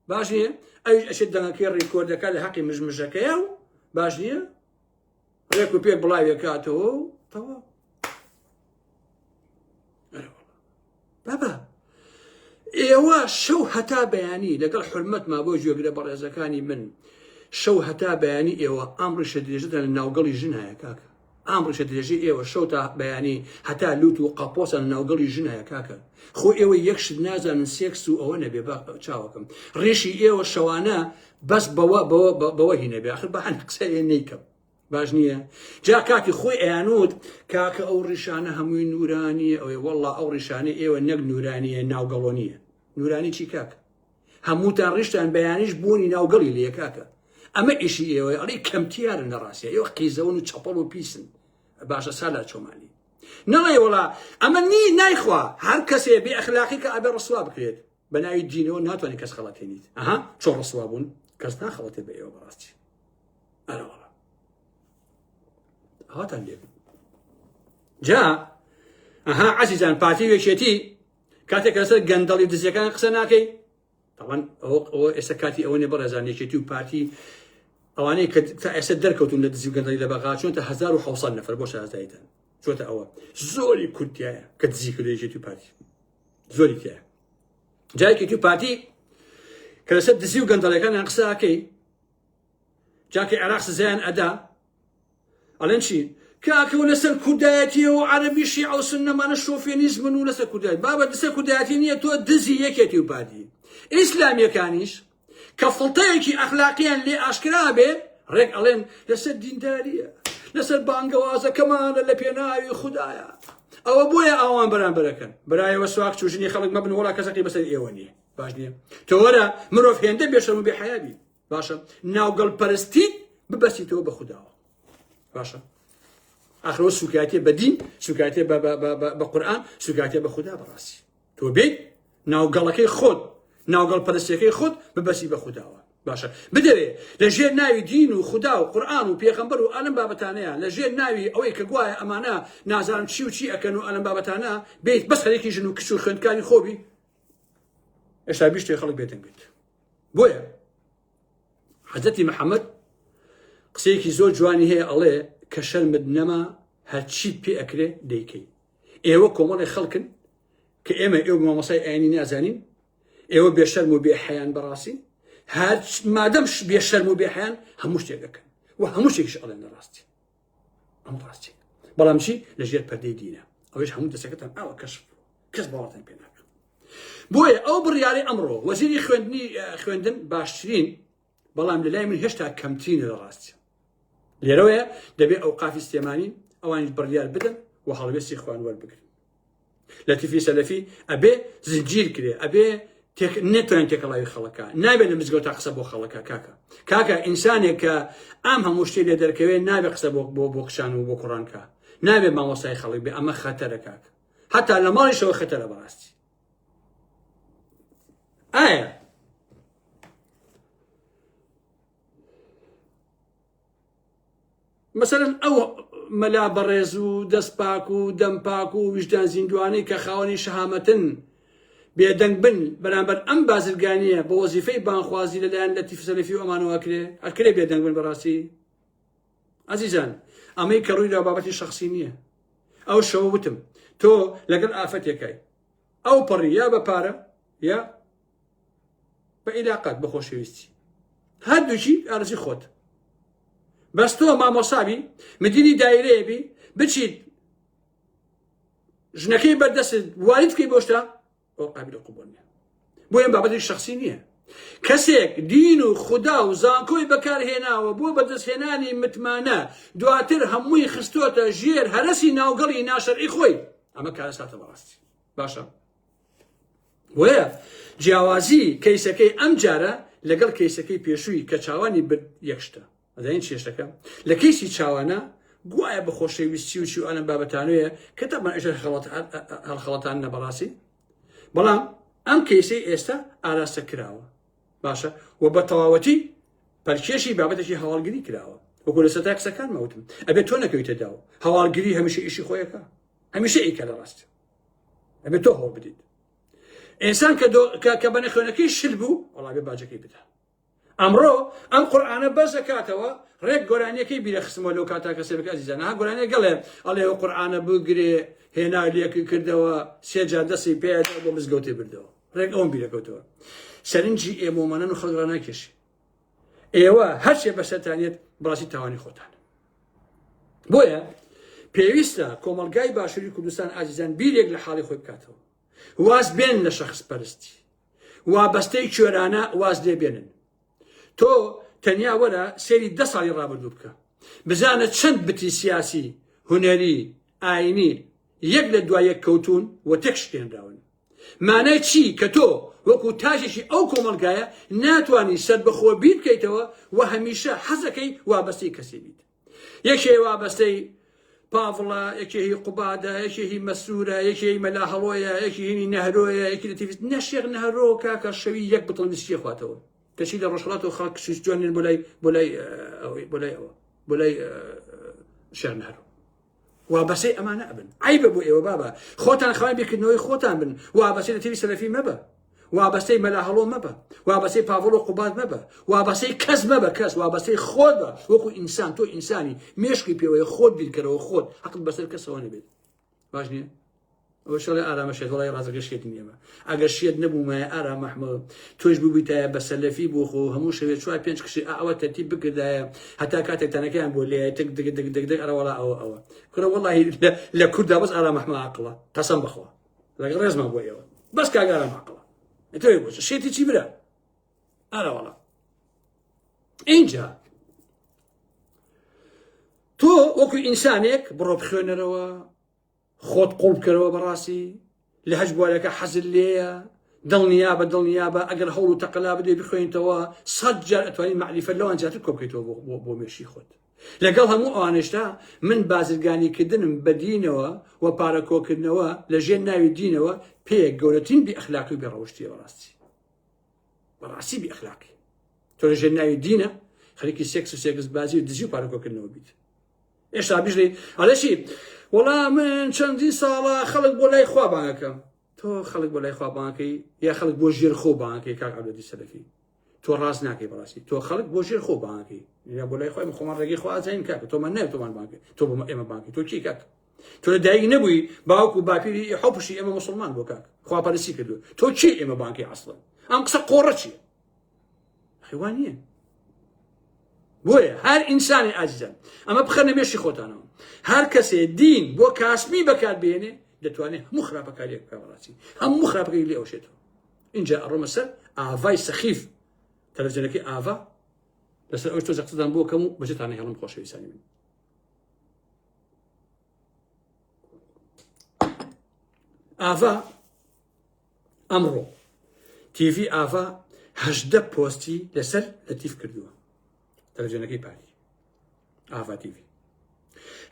باش نییە ئەویش ئەشێت دەنگەکەی ڕیکۆردەکە لە حەقی مژمژەکەیە و باش نییە ڕێک و پێک بڵاوێکاتەوە و تەواو بابا ئێوە شەو هەتا بەیانی لەگەڵ حرمەتما بۆ گوێگرە بەڕێزەکانی من شەو هەتا بەیانی ئێوە ئەم ڕیشە درێژەتان لە ناوگەڵی ژن هەیە کاکە ئەم ڕیشە درێژەی ئێوە شەو تا بەیانی هەتا لوت و قەپۆسان لە ناوگەڵی ژن هەیە کاکە خۆ ئێوە یەک شت نازانن سێکس و ئەوە نەبێ بە چاوەکەم ڕیشی ئێوە شەوانە بەس بەوە بەوە بەوە هی نەبێ آخر بە هەند قسە نیکەم باش نییە جا کاتی خۆی ئەیانوت کاکە ئەو ڕیشانە هەمووی نورانیە ئەوێ والله ئەو ڕیشانەی ئێوە نەک نورانیە ناوگەڵۆنیە نورانی چی کاکە هەمووتان ڕیشتان بەیانیش بوونی ناوگەڵی لێ کاکە ئەمە ئیشی ئێوە ئەڵێ کەمتیارن لە ڕاستە ئێوە قیزەون و چەپەڵ و پیسن باشە سالا چۆمانی نەڵێ وڵا ئەمە نی نایخوا هەر کەسێ بێ ئەخلاقی کە ئەبێ ڕسوا بکرێت بە ناوی دینەوە ناتوانێت کەس خەڵەتێنیت ئەها چۆن ڕسوا بوون کەس ناخەڵەتێ بە ئێوە بەڕاستی ئەرەوەڵا ئەوەتان لێ جا ئەها عەزیزان پارتی و یەکێتی کاتێک لەسەر گەندەڵی و دزیەکان قسە ناکەی تاوان ئەوە ئێستا کاتی ئەوە نیە بەڕێزان یەکێتی و پارتی ئەوانەی کە تا ئێستا دەرکەوتون لە دزی و گەندەڵی لە بەغا چۆنتە 1970 نەفەر بۆ شارەزاییتان چۆتە ئەوە زۆری کوردیایە کە دزی کردو یەکێتی و پارتی زۆری تایە جا یەکێتی و پارتی کە لەسەر دزی و گەندەڵیەکانیان قسە ئەکەی جا کە عێراق سزایان ئەدا ئەڵێن چی کاکە و لەسەر کوردایەتی و عەرەبی شیعە و سوننەمانە شۆفێنیزمن و لەسەر کوردایەتی بابە لەسەر کوردایەتی نییە تۆ دزی یەکێتی و پارتی ئیسلامیەکانیش کە فڵتەیەکی ئەخلاقیان لێ ئاشکرا بێ ڕێک ئەڵێن لەسەر دینداریە لەسەر بانگەوازەکەمانە لە پێناوی خودایە ئەوە بۆیە ئاوان بەرامبەرەکەن برایەوە سواک چوژنی خەڵک مەبن وڵا کەسەکەی بەسەر ئێوە نییە باش نییە تۆ وەرە مرۆڤ هێندە بێشەرم و بێحەیابی باشە ناوگەڵ پەرستیت ببەستیتەوە بە خوداوە باشە ئاخرەوە سوکایەتێ بە دین سوکایەتێ بە قورئان سوکایەتێ بە خودا بەڕاستی تۆ بێت ناوگەڵەکەی خۆت ناوگەڵ پەرستیەکەی خۆت ببەسی بە خوداوە باشە بدەوێ لە ژێر ناوی دین و خودا و قورئان و پێغەمبەر و ئەلم بابەتانەیە لە ژێر ناوی ئەوەی کە گوایە ئەمانە نازانم چی و چی ئەکەن و ئەلم بابەتانە بیت بەس خەرێکی ژن و کچ و خوێندکاری خۆبی ئێستا بیشتێ خەڵک بێدەنگ بێت بۆیە حەزەتی محەممەد قسەیەکی زۆر جوانی هەیە ئەڵێ کە شەرمت نەما هەرچیت پێ ئەکرێ دەیکەی ئێوە کۆمەڵی خەڵکن کە ئێمە ئێوە مامۆسای ئاینی نازانین ئێوە بێشەرم و بێ حەیان بەڕاستی هەر مادەم بێشەرم و بێحیان هەموو شتێک دەکەن و هەموو شتێکیش ئەڵێن لە ڕاستی ئەم ڕاستی بەڵام چی لەژێر پەردەی دینە ئەوەیش هەموو دەسەکەتان ئاوە کەشف کەس باوەڕتان پێ ناکە بۆیە ئەو بڕیارەی ئەمڕۆ وەزیری خوێندنی خوێندن باشترین بەڵام لە لای من هێشتا کەمترینە لە ڕاستی لێرەوەیە دەبێ ئەوقافی سلێمانی ئەوانیش بڕیار بدەن و هەڵوێستی خوان وەربگرن لەتیفی سەلەفی ئەبێ زنجیر کرێ ئەبێ نێتوانین تێکەڵاوی خەڵەکە نابێت لە مزگەوت قسە بۆ خەڵەکە کاکە کاکە ئینسانێک کە ئەم هەموو شتێ لێ دەرکەوێت نابێ قسە بۆ بۆ بۆ کچان و بۆ کوڕانکە نابێ مامۆستای خەڵک بێ ئەمە خەتەرە کاکە هەتا لە ماڵیشەوە خەتەرە بەڕاستی ئایا مەسەلەن ئەو مەلا بەڕێز و دەست پاک و دەم پاک و ویژدان زیندوانەی کە خاوەنی شەهامەتن بێدەنگ بن بەرامبەر ئەم بازرگانیە بە وەزیفەی بانخوازی لەلایەن لەتیف سەلەفی و ئەمانەوە ئەکرێ ئەکرێ بێدەنگ بن بەڕاستی ئازیزان ئەمەی کە ڕوویدا بابەتی شخصی نییە ئەو شەوە وتم تۆ لەگەڵ ئافەتێکای ئەو پەڕی یا بە پارە یا بە ئیلاقات بە خۆشەویستی هەردووکی ئارزی خۆت بەس تۆ مامۆسابی مدیری دایرەیە بی بچیت ژنەکەی بەردەست وارد بکەی بۆشتا ئەو قابل قبول نیە بۆیە بابەتی شخصی نییە کەسێک دین و خودا و زانکۆی بەکارهێناوە بۆ بەدەستهێنانی متمانە دواتر هەمووی خستۆتە ژێر هەرەسی ناوگەڵی ناشەرعی خۆی ئەمە کارەساتە بەڕاستی باشە بۆیە جیاوازی کەیسەکەی ئەم جارە لەگەڵ کەیسەکەی پێشووی کە چاوانی برد یەکشتە ئەزانین چێشتەکە لە کەیسی چاوانە. گوایە بە خۆشەویستی و چی و ئەلەم بابەتانەیە کە تەبعەن ئەویش هەڵخەڵەتاندنە بەڕاستی بەڵام ئەم کەیسەی ئێستا ئاراستە کراوە باشە و بە تەواوەتی پەلکێشی بابەتێکی هەواڵگری کراوە وەکو لە سەرەتای قسەکانمە وتم ئەبێت تۆ نەکەویتە داو هەواڵگری هەمیشە ئیشی خۆیەکە هەمیشە ئیکە لە ڕاست ئەبێت تۆ هەوڵ بدەیت ئینسان کە کە بە نەخوێنەکەی شل بوو وەڵا بێ باجەکەی بدە ئەمڕۆ ئەم قورئانە بەرز ئەکاتەوە ڕێک گۆرانیەکەی بیرە خستمەوە لەو کاتا کە سێبەکە ئەزیزان ها گۆرانیە گەڵێ ئەڵێ ئەو قورئانە بگرێ هێنا لێکی کردەوە سێ جار دەستی پێدا بۆ مزگەوتێ بردەوە ڕێک ئەوم بیرەکەوتەوە سەرنجی ئێمۆمانەن و خەڵک ڕاناکێشی ئێوە هەرچێ بەسەرتانیت بەڕاستی تاوانی خۆتان بۆیە پێویستە کۆمەڵگای باشووری کوردستان ئازیزان بیرێک لە حاڵی خۆی بکاتەوە واز بێن لە شەخس پەرستی وابەستەی کوێرانە واز لێ بێنن تۆ تەنیا وەرە سێری دە ساڵی ڕابردوو بکە بزانە چەند بتی سیاسی هونەری ئاینی یەک لە دوای یەک کەوتون و تێک شکێنراون مانای چی کە تۆ وەکو تاژێکی ئەو کۆمەڵگایە ناتوانانی سەربەخۆ بیر بکەیتەوە و هەمیشە حەزەکەی وابەستەی کەسی بیت یەکێ وابەستەی پاڤڵە، یەکێ هی قوبادە، یەکێ هی مەسرورە، یەکێ هی مەلا هەڵۆیە، یەکێ هینی نەهرۆیە، یەکی لە تیڤ نە شێخ نەهرۆ کاکە شەوی یەک بتڵ ویسکی خواتەوە کەچی لە ڕۆژهەڵاتەوە خەڵک سویس جوانن بۆ لای بۆ لای ئەوەی بۆ لای ئەوە بۆ لای شێخ نەهرۆ وابەسەی ئەمانە ئەبن عیبە بۆ ئێوە بابە خۆتان خاوەن بیرکردنەوەی خۆتان بن وابەسەی لە تیڤی سەلەفی مەبە وابەستەی مەلا هەڵۆ مەبە وابەستەی پاڤڵ و قوباد مەبە وابەستەی کەس مەبە کەس وابەستەی خۆت بە وەکو ئینسان تۆ ئینسانی مێشکی پێوەیە خۆت بیرکەرەوە خۆت حەقت بەسەر کەسەوە نەبێت باش نییە ئەوە شەڵێ ئارامە شێت وڵی ڕازەکە شێت نییەمە ئەگەر شێت نەبوومایە ئارام ئەحمە تۆش ببیتایە بە سەلەفی بۆ خۆ هەموو شەوێ چوار پێنج کشی ئەوە تەرتیب بکردایە هەتا کاتێک تەنەکەیان بۆ لێ تک دگ دگ دگ دگ ئەرە وەڵا ئەوە ئەوە کوڕە وەڵی لە کووردا بەس ئارام ئەحمە عاقڵە قەسەم بەخوا لەگەڵ ڕێزمان بۆ ئێوە بەس کاک ئارام عاقڵە ئەتەوێ بۆ شێتی چی برا ئارا وەڵا اینجا تۆ وەکو ئینسانێک بڕۆ بخوێنەرەوە خۆت قوڵ بکەرەوە بەڕاستی لە هەش بوارەکە حەزل لێیە دڵنیا بە دڵنیا بە ئەگەر هەوڵ و تەقەلا بدەی بخوێنیتەوە سەد جار ئەتوانی مەعریفە لەوان زیاتر کۆ بکەیتەوە بۆ مێشی خۆت لەگەڵ هەموو ئەوانەشدا من بازرگانی کردنم بە دینەوە و پارە کۆکردنەوە لە ژێر ناوی دینەوە پێ گەورەترین بی ئەخلاقی و بێ ڕەوشتیە بەڕاستی بەڕاستی بی ئەخلاقی تۆ لە ژێر ناوی دینە خەریکی سێکس و سێکس بازی و دزی و پارە کۆکردنەوە بیت ئێستا بژێ ئەڵێ وەڵا من چەندین ساڵە خەڵک بۆ لای خوا بانگەکەم تۆ خەڵک بۆ لای خوا بانگەکەی یا خەڵک بۆ ژێر خۆ بانگەکەی کاک عەبدی سەلەفی تۆ ڕاست ناکەی بەڕاستی تۆ خەڵک بۆ ژێر خۆ بانگەکەی یا بۆ لای خۆی خۆمان ڕێگەی خوا ئازاین کاکە تۆمان نایە تۆمان بانگەکەی تۆ بۆ ئێمە بانگەکەی تۆ کی کاک تۆ لە دایک نەبووی باوک و باپیری حەوپشی ئێمە مسلمان بۆ کاک خواپەرستی کردو تۆ کی ئێمە بانگەکەی ئەسڵەن ئەم قسە قۆڕە چییە خیوا نییە بۆیە هەر ئینسانی ئازیزان ئەمە بخەنە مێشی خۆتانەوە هەر کەسێ دین بۆ کاسمی بەکار بێنێ دەتوانێت هەموو خراپەکاریەک بکە بەڕاستی هەموو خراپەکەی لێ ئەوشێتەوە اینجا ئەڕۆمە سەر ئاڤای سەخیف تەلەڤزیۆنەکەی ئاڤا لەسەر ئەوش تۆزە قسەتان بۆ کەم و بەجێتانە هێڵم خۆشەویستانی من ئاڤا ئەمڕۆ تیڤی ئاڤا 18 پۆستی لەسەر لەتیف کردووە تەلەڤزیۆنەکەی پارتی ئاڤا تیڤی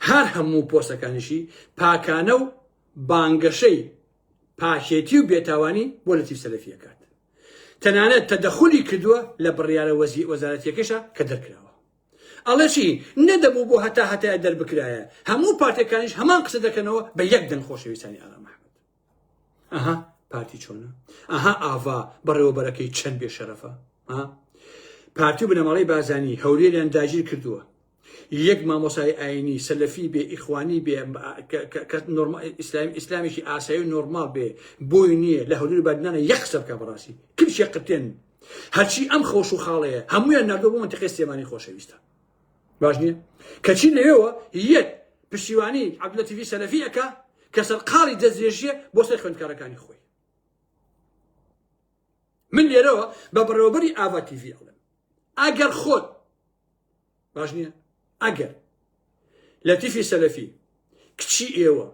هەر هەموو پۆستەکانیشی پاکانە و بانگەشەی پاکێتی و بێتاوانی بۆ لەتیف سەلەفی ئەکات تەنانەت تەدەخولی کردووە لە بڕیارە وەزی وەزارەتیەکەشا کە دەرکراوە ئەڵێ چی نەدەبوو بۆ هەتا هەتایە دەربکرایە هەموو پارتەکانیش هەمان قسە دەکەنەوە بە یەک دەنگ خۆشەویستانی ئارام ئەحمەد ئەها پارتی چۆنە ئەها ئاڤا بەڕێوەبەرەکەی چەند بێ شەرەفە پارتی و بنەماڵەی بازانی هەولێریان داگیر کردووە یەک مامۆسای ئاینی سەلەفی بێ ئیخوانی بێ ئیسلامیشی ئاسایی و نۆرمال بێ بۆی نییە لە هەولێر بادینانە یەک قسە بکە بەڕاستی کلشێ قرتێن هەرچی ئەم خۆش و خاڵەیە هەمویان نردۆ بۆ منتیقی سلێمانی خۆشەویستە باش نییە کەچی لەوێوە یەک پشتیوانی عەبدولەتیفی سەلەفی ئەکا کە سەرقاڵی دەستدرێژیە بۆ سەر خوێندکارەکانی خۆی من لێرەوە بە بەڕێوەبەری ئاڤا تیڤی ئەڵێم ئەگەر خۆت باش نییە ئەگەر لەتیفی سەلەفی کچی ئێوە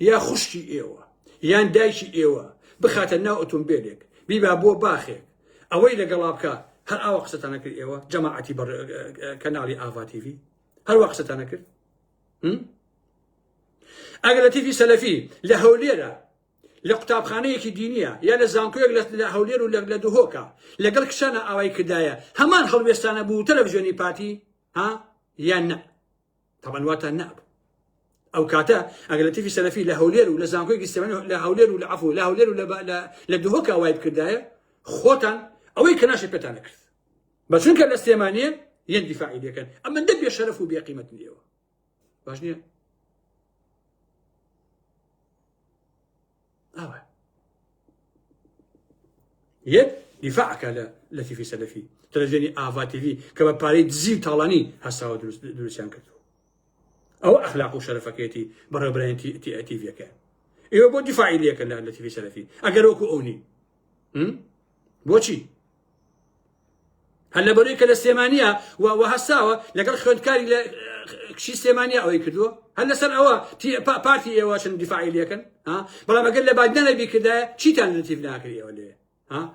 یا خوشکی ئێوە یان دایکی ئێوە بخاتە ناو ئۆتۆمبیلێک بیبا بۆ باخێک ئەوەی لەگەڵا بکە هەر ئاوا قسەتانە کرد ئێوە جەماعەتی کەناڵی ئاڤا تیڤی هەروە قسەتانە کرد. ئەگەر لەتیفی سەلەفی لە هەولێرە لە قوتابخانەیەکی دینیە یا لە زانکۆیەک لە هەولێر و لە دهۆکە لەگەڵ کچانە ئاوای کردایە هەمان هەڵوێستانە بوو تەلەڤزیۆنی پارتی ها یان نە تەبعەن واتان نەبوو ئەو کاتە ئەگەر لەتیفی سەلەفی لە هەولێر و لە زانکۆیەکی سلێمانی لە هەولێر و لە عەفو لە هەولێر و لە دهۆکە وای بکردایە خۆتان ئەوەی کە ناشێ پێتان نەکرد بە چونکە لە سلێمانیە یەن دیفاعی لێکەن ئەمەندە بێ شەرەف و بێ قیمەت نیەوە باش نییە ئاوە یەک دیفاعکە لە لەتیفی سەلەفی تەلەڤزیۆنی ئاڤا تیڤی کە بە پارەی دزی و تاڵانی هەستاوە دروستیان کردو ئەوە ئەخلاق و شەرەفەکەیەتی بەڕێوەبەرانی تیڤیەکە ئێوە بۆ دیفاعی لێکەن لە لەتیفی سەلەفی ئەگەر وەکو ئەو نین بۆچی هەر لەبەرەی کە لە سلێمانیا و هەستاوە لەگەڵ خوێندکاری لە کچی سلێمانیا ئەوەی کردووە هەر لەسەر ئەوە پارتی ئێوە چەند دیفاعی لەکەن بەڵام ئەگەر لە بادینانە بیکردایە چیتان لەتیف ناکرد ئێوە لێ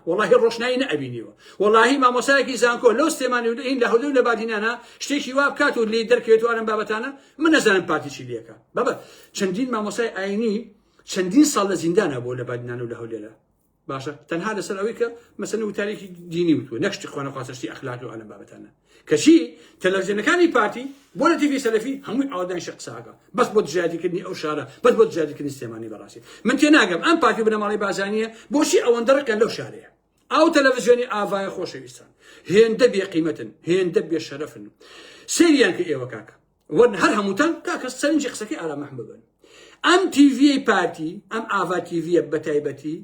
وەڵاهی ڕۆشنایی نەئەبینیەوە وەڵاهی مامۆسایەکی زانکۆ لەو سلێمانی و لە هەولێر و لە بادینانە شتێکی وا بکات و لێی دەرکەوێت و ئەم بابەتانە من نەزانم پارتی چی لێکە بابە چەندین مامۆسای ئاینی چەندین ساڵ لە زیندانە بۆ لە بادینان و لە هەولێرە باشە تەنها لەسەر ئەوەی کە مەسەن وتارێکی دینی وتووە نەک شتی خوانەخواستە شتی ئەخلاقی و ئەلەم بابەتانە کەچی تەلەڤزیۆنەکانی پارتی بۆ لە تیڤی سەلەفی هەمووی ئاوادان شە قساکە بەس بۆ دژایەتیکردنی ئەو شارە بەس بۆ دژایەتیکردنی سلێمانی بەڕاستی من تێناگەم ئەم پارتی بنەماڵەی بازانیە بۆچی ئەوەندە ڕقیان لەو شارەیە ئەو تەلەڤزیۆنی ئاڤایە خۆشەویستان هێندە بێقیمەتن هێندە بێشەرەفن سەیریان کە ئێوە کاکە وەرن هەر هەمووتان کاکە سەرنجی قسەکەی ئارام ئەحمەد بن ئەم تیڤیەی پارتی ئەم ئاڤا تیڤیە بەتایبەتی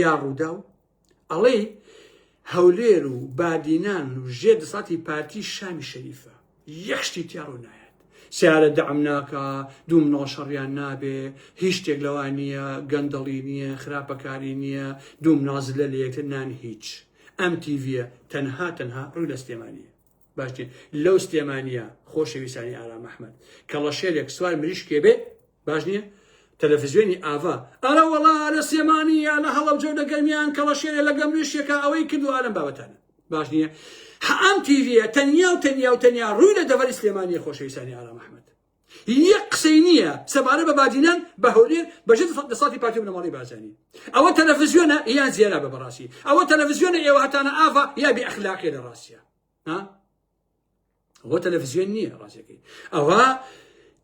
یا ڕووداو ئەڵێ هەولێر و بادینان و ژێر دەسەڵاتی پارتی شامی شەریفە یەک شتی تیا ڕوو نایەت سیارە دەعم ناکا دوو مناڵ شەڕیان نابێ هیچ شتێک لەوان نییە گەندەڵی نییە خراپەکاری نییە دوو مناڵ زلە لە یەکتر نان هیچ ئەم تیڤیە تەنها تەنها ڕووی لە سلێمانیە باش نیە لەو سلێمانیە خۆشەویستانی ئارام ئەحمەد کەڵەشێرێک سوار مریشکێ بێ باش نییە تەلەفزیۆنی ئاڤا ئەرە وەڵا لە سلێمانی یا لە هەڵەبجە و لە گەرمیان کەڵەشێرێ لە گەمریشێکە ئەوەی کردو ئالەم بابەتانە باش نییە ئەم تیڤیە تەنیا و تەنیا و تەنیا ڕووی لە دەڤەری سلێمانیە خۆشەویستانی ئارام ئەحمەد یەک قسەی نییە سەبارە بە بادینان بە هەولێر بەژێر دەسەڵاتی پارتی و بنەماڵەی بارزانی ئەوە تەلەڤزیۆنە یان زێرا بە بەڕاستی ئەوە تەلەڤزیۆنە ئێوە هەتانە ئاڤا یا بێ ئەخلاقیە لە ڕاستیە ها ئەوە تەلەڤزیۆن نییە ڕاستەکەی ئەوە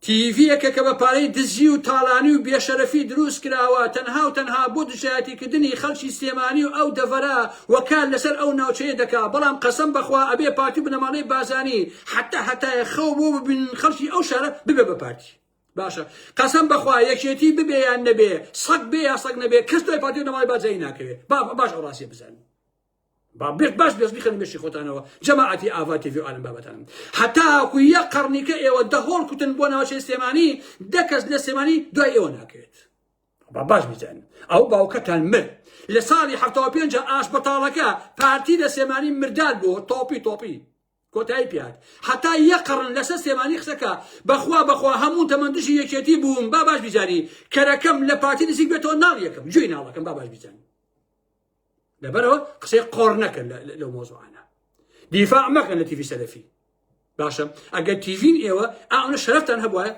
تیڤیەکە کە بە پارەی دزی و تاڵانی و بێشەرەفی دروست کراوە تەنها و تەنها بۆ دژایەتیکردنی خەڵکی سلێمانی و ئەو دەڤەرە و کار لەسەر ئەو ناوچەیە دەکا بەڵام قەسەم بەخوا ئەبێ پارتی و بنەماڵەی بازانی حتا هەتایە خەو بۆ ببینن خەڵکی ئەو شارە ببێ بە پارتی باشە قەسەم بەخوا یەکێتی ببێ یان نەبێ سەگ بێ یا سەگ نەبێ کەس دوای پارتی و بنەماڵەی بارزانی ناکەوێ با باش ئەو ڕاستیە بزانن با بێت باش بێت بیخەنە مێشکی خۆتانەوە جەماعەتی ئاڤا تیڤی و ئالم بابەتانم هەتاکو یەک قەڕنیکە ئێوە دەهۆڵ کوتن بۆ ناوچەی سلێمانی دە کەس لە سلێمانی دوای ئێوە ناکەوێت با باش بیزانن ئەو باوکەتان مرد لە ساڵی 75 ئاش بەتاڵەکە پارتی لە سلێمانی مردار بۆ تۆپی تۆپی کۆتایی پێهات هەتا یەک قەڕن لەسەر سلێمانی قسەکە بەخوا بەخوا هەموو تەمەن دژی یەکێتی بووم با باش بیزانی کەرەکەم لە پارتی نزیک بێتەوە ناڵ یەکەم گوێی ناڵەکەم با باش بیزانی لەبەرەوە قسەی قۆڕ نەکەن لەو مۆزوعانە دیفاع مەکەن لە تیڤی سەلەفی باشە ئەگەر تیڤین ئێوە ئەوە شەرەفتان هەبوایە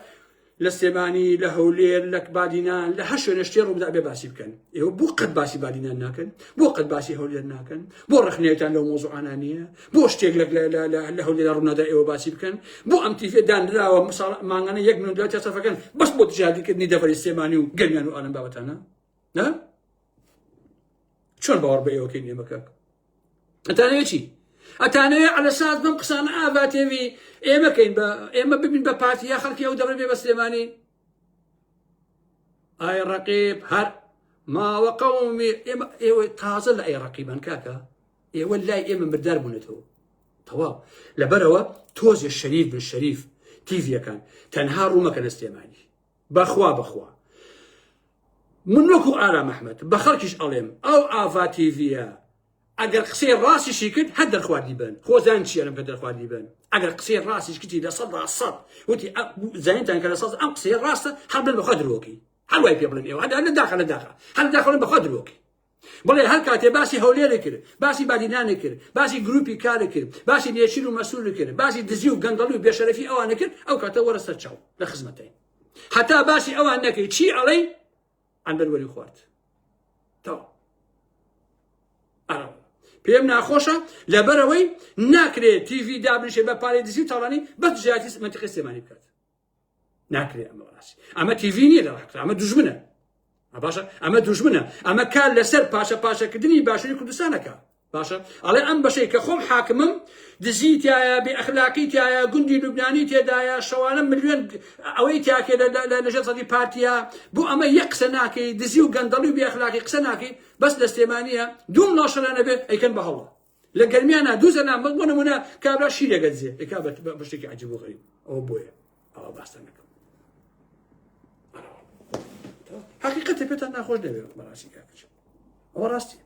لە سلێمانی لە هەولێر لە بادینان لە هەر شوێنە شتێ ڕووبدا بێ باسی بکەن ئێوە بۆ قەت باسی بادینان ناکەن بۆ قەت باسی هەولێر ناکەن بۆ ڕخنەیەتان لەو مۆزوعانە نییە بۆ شتێک لە هەولێر ڕوونادا ئێوە باسی بکەن بۆ ئەم تیڤێ دانراوە مساڵ مانگانە 1 میلیۆن دلار تیا سەرفەکەن بەس بۆ دژایەتیکردنی دەڤەری سلێمانی و گەرمیان و ئالەم بابەتانە نا چۆن باوەڕ بە ئێوەکەین ئێمە کاک ئەتانەوێ چی ئەتانەوێ عەلەساس بەم قسانە ئاڤا تێوی ئێمە کەین بە ئێمە ببین بە پارتی یا خەڵکی ئەو دەبڕ بێ بە سلێمانی ئای ڕقیب هەر ماوە قەومی ئێمە ئێوە تازە لە ئەی ڕقیبان کاکە ئێوە لای ئێمە مردار بوونەتەوە تەواو لەبەرەوە تۆزێ شەریف بن شەریف تیڤیەکان تەنها ڕوومەکە لە سلێمانی بەخوا بەخوا من وەکو ئارام ئەحمەد بە خەڵکیش ئەڵێم ئەو ئاڤا تیڤیە ئەگەر قسەی ڕاستیشی کرد هەر دەرخواردی بن خۆزان چیەرم کە دەرخواردی بن ئەگەر قسەی ڕاستیش کردی 100% وتی زانیتان کە لە سەد ئەم قسەی ڕاستە هەر بن بەخوا درۆکی هەر وای پێ بڵێن ئێوە هەر لە داخە لە داخە هەر لە داخە بەخوا درۆکی. بڵێ هەر کاتێ باسی هەولێرە کرد، باسی بادینانە کرد، باسی گروپی کارە کرد، باسی نێچیر و مەسرور کرد، باسی دزی و گەندەڵی و بێشەرەفی ئەوانە کرد، ئەو کاتە وەرە سەر چاو لە خزمەتەین. هەتا باسی ئەوان نەکەی چی ئەڵێی عەنبەر وەری خوارد. تەواو. ئەرەوە. پێم ناخۆشە لەبەرەوەی ناکرێت تیڤی دابنیشێ بە پارەی دزی و تاڵانی بەس دژایەتی مەنتیقی سلێمانی بکات. ناکرێ ئەمە بەڕاستی ئەمە تیڤی نییە لە ڕاکرا ئەمە دوژمنە باشە ئەمە دوژمنە ئەمە کار لەسەر پاشە پاشەکردنی باشووری کوردستانەکە باشە ئەڵێ ئەم بەشەی کە خۆم حاکمم دزی تایە بێ ئەخلاقی تایە گوندی لوبنانی تێدایە شەوانە ملیۆن ئەوەی تیاکێ لە ژێر سەدی پارتیە بۆ ئەمە یەک قسە ناکەی دزی و گەندەڵی و بێ ئەخلاقی قسە ناکەی بەس لە سلێمانیە دوو مناڵ شەرانە بێت ئەیکەن بە هەڵە لە گەرمیانە دوو زەلام بۆ نمونە کابرا شیرێکە دزێ ئەیکا بە شتێکی عجیب و غەریب ئەوە بۆیە ئەوە باستان نەکەم حقیقەتە پێتان ناخۆش نەبێ بەڕاستی کاکەچ ئەوە ڕاستی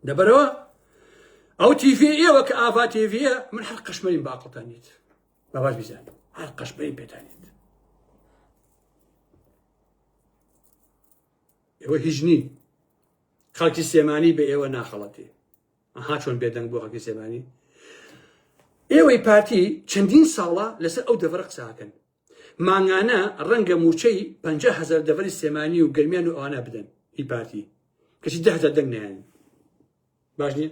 لەبەرەوە ئەو تیڤی ئێوە کە ئاڤا تیڤیە من هەر قەشمەریم باقڵتان نیت بە باش بیزانن هەر قەشمەریم پێتان نیت ئێوە هیچ نین خەڵکی سلێمانی بە ئێوە ناخەڵەتێ ئەها چۆن بێدەنگ بۆ خەڵکی سلێمانی ئێوەی پارتی چەندین ساڵە لەسەر ئەو دەڤەرە قساکەن مانگانە ڕەنگە موچەی 500 دەڤەری سلێمانی و گەرمیان و ئەوانە بدەن هی پارتی کەچی 10 هەزار دەنگ نایەن باش نییە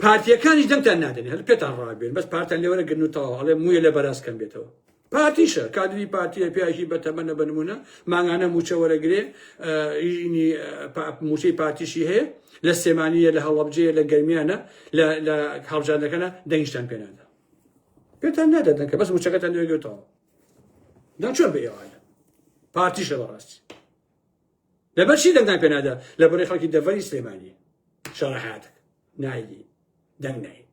پارتیەکانیش دەنگتان نادەن هەر پێتان ڕابێن بەس پارتان لێوەرە گرن و تەواو ئەڵێ مویە لە بەراز کەم بێتەوە پارتیشە کادری پارتیە پیاکی بەتەمەنە بە نمونە مانگانە موچە وەرەگرێ موچەی پارتیشی هەیە لە سلێمانیە لە هەڵەبجەیە لە گەرمیانە لە هەڵبژاردنەکەە دەنگشتان پێنادا پێتان نادە دەنکە بەس موچەکەتان لێگرتەوە دەنگ چۆن بە ئێوانە پارتیشە بەڕاستی لەبەر چی دەنگتان پێ نادا لەبەرەی خەڵکی دەڤەری سلێمانی شارە حیاتەکە نایدی دەنگ نای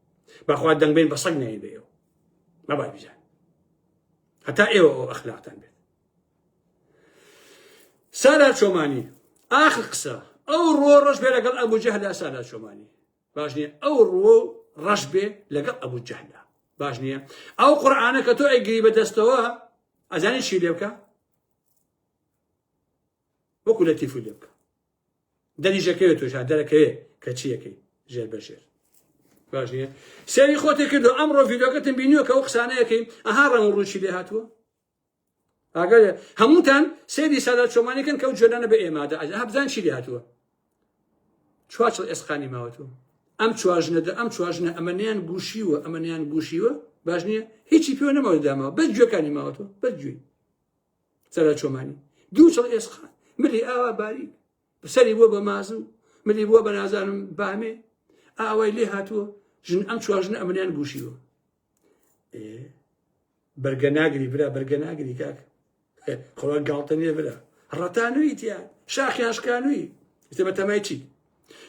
بەخوا دەنگ بین بە سەگ ناین بە ئێوە مەبا بیزان هەتا ئێوە ئەو ئەخلاقتان بێت سالار چۆمانی ئاخر قسە ئەو ڕۆ ڕەش بێ لەگەڵ ئەبوو جەهلا سالار چۆمانی باش نییە ئەو ڕووە ڕەش بێ لەگەڵ ئەبوو جەهلا باش نییە ئەو قورئانە کە تۆ ئەیگری بەدەستەوە ئەزانی چی لێ بکە وەکو لە تیفو لێ بکە دەریژەکەوێت تۆش دەرەکەوێ کە چیەکەی ژێر بە ژێر باش نییە سێری خۆتی کردو ئەمڕۆ ڤیدۆکەتم بینیوە کە ئەو قسانەیەکەی ئەها ڕەنگ و ڕووی لێ هاتووە ئاگەر هەمووتان سێری سادات چۆمانەکەن کە ئەو جوێنانە بە ئێمادا ئەها بزان چی لێ هاتووە چوار چڵ ئێسقانی ماوەتەوە ئەم چوارژنە دە ئەم چوارژنە ئەمەنیان گوشیوە ئەمەنیان گوشیوە باش نییە هیچی پێوە نەماوە داماوە بەس گوێکانی ماوەتەوە بەس گوێی سەرا چۆمانی دوو چڵ ئێسقان ملی ئاوا باریک سەری بووە بە مازوو ملی بووە بە نازانم بامێ ئاوای لێ هاتووە ژن ئەم چوارژنە ئەمەیان گوشیوە بەرگە ناگری برا بەرگە ناگری کاک خۆ گاڵتە نییە برا ڕەتانووی تیا شاخیان شکانووی ئیتر بە تەمای چی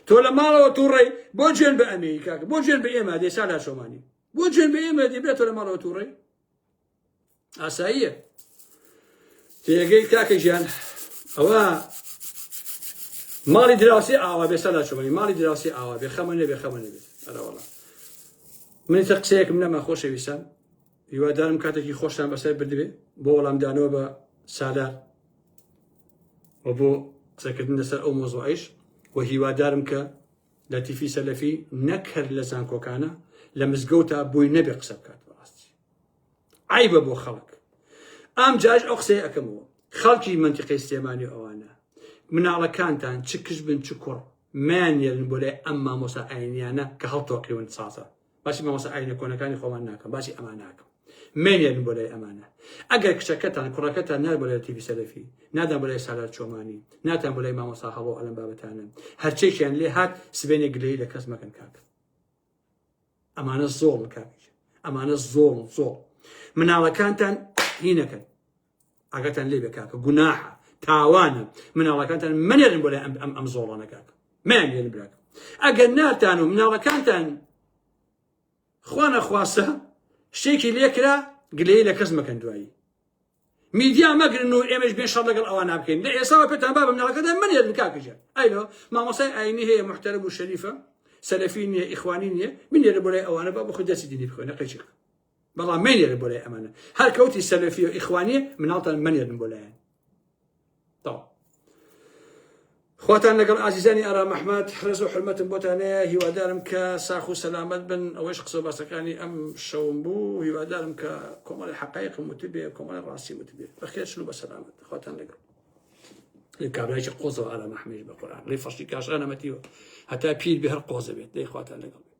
تۆ لە ماڵەوە تووڕەی بۆ جوێن بە ئەمێی کاک بۆ جوێن بە ئێمە دێ سالا چۆمانی بۆ جوێن بە ئێمە دێ برا تۆ لە ماڵەوە تووڕەی ئاساییە تێگەی کاکە گیان ئەوە ماڵی دراوسێ ئاوا بێ سەلا چۆمانی ماڵی دراوسێ ئاوا بێ خەمە نەبێ خەمە نەبێت ئەرەوەڵا من تە قسەیەکم نەما خۆشەویستان هیوادارم کاتێکی خۆشتان بەسەر بردبێ بۆ وەڵامدانەوە بە سالار و بۆ قسەکردن لەسەر ئەو مۆزوعیش و هیوادارم کە لەتیفی سەلەفی نەک هەر لە زانکۆکانە لە مزگەوتا بۆی نەبێ قسە بکات بەڕاستی عیبە بۆ خەڵک ئەم جاش ئەو قسەیە ئەەکەمەوە خەڵکی منتیقی سلێمانی ئەوانە مناڵەکانتان چ کچ بن چ کوڕ مانێرن بۆ لای ئەم مامۆسا ئاینیانە کە هەڵتۆقیون سازە باسی مامۆسا ئاینە کۆنەکانی خۆمان ناکەم باسی ئەمان ناکەم مێنێرن بۆ لای ئەمانە ئەگەر کچەکەتان کوڕەکەتان نار بۆ لای تیڤی سەلەفی نادان بۆ لای سالار چۆمانی ناتان بۆ لای مامۆسا هەڵۆ ئەلەم بابەتانە هەرچێکیان لێ هات سبێنێ گلەیی لە کەس مەکەن کاک ئەمانە زۆڵن کاک ئەمانە زۆڵ زۆڵ مناڵەکانتان هینەکەن ئاگاتان لێ بێ کاکە گوناحە تاوانە مناڵەکانتان مەنێرن بۆ لای ئەم ئەم ئەم زۆڵانە کاکە مەیانێرن براکە ئەگەر نارتان و مناڵەکانتان خوا نەخواستە شتێکی لێکرا گلەیی لە کەس مەکەن دوایی میدیا مەگرن و ئێمەش بێن شەڕ لەگەڵ ئەوان بکەین لە ئێساوە پێتان با بە مناڵەکەتان مەنێرن کاکە گیان ئەیلۆ مامۆستای ئاینی هەیە محتەرم و شەریفە سەلەفی نییە ئیخوانی نییە بنێرە بۆ لای ئەوانە با بۆ خۆی دەرسی دینی بخوێنە قەیچێک بەڵام مەنێرە بۆ لای ئەمانە هەر کەوتی سەلەفی و ئیخوانیە مناڵتان مەنێرن بۆ لایەن تەواو. خواتان لەگەڵ ئازیزانی ئارام ئەحمەد، ڕێز و حورمەتم بۆتان هەیە، هیوادارم کە ساخ و سەلامەت بن. ئەوەیش قسە و باسەکانی ئەم شەوم بوو، هیوادارم کە کۆمەڵی حەقایقم وتبێ، کۆمەڵی ڕاستی وتبێ. بەخێر چن و بە سەلامەت، خواتان لەگەڵ. لێ کابرایکی قۆزەوە ئارام ئەحمەدیش بە قورئان لێ فەشی کاشانەمەتیوە هەتا پیر بێ هەر قۆزە بێت. لێ خواتان لەگەڵ بێ.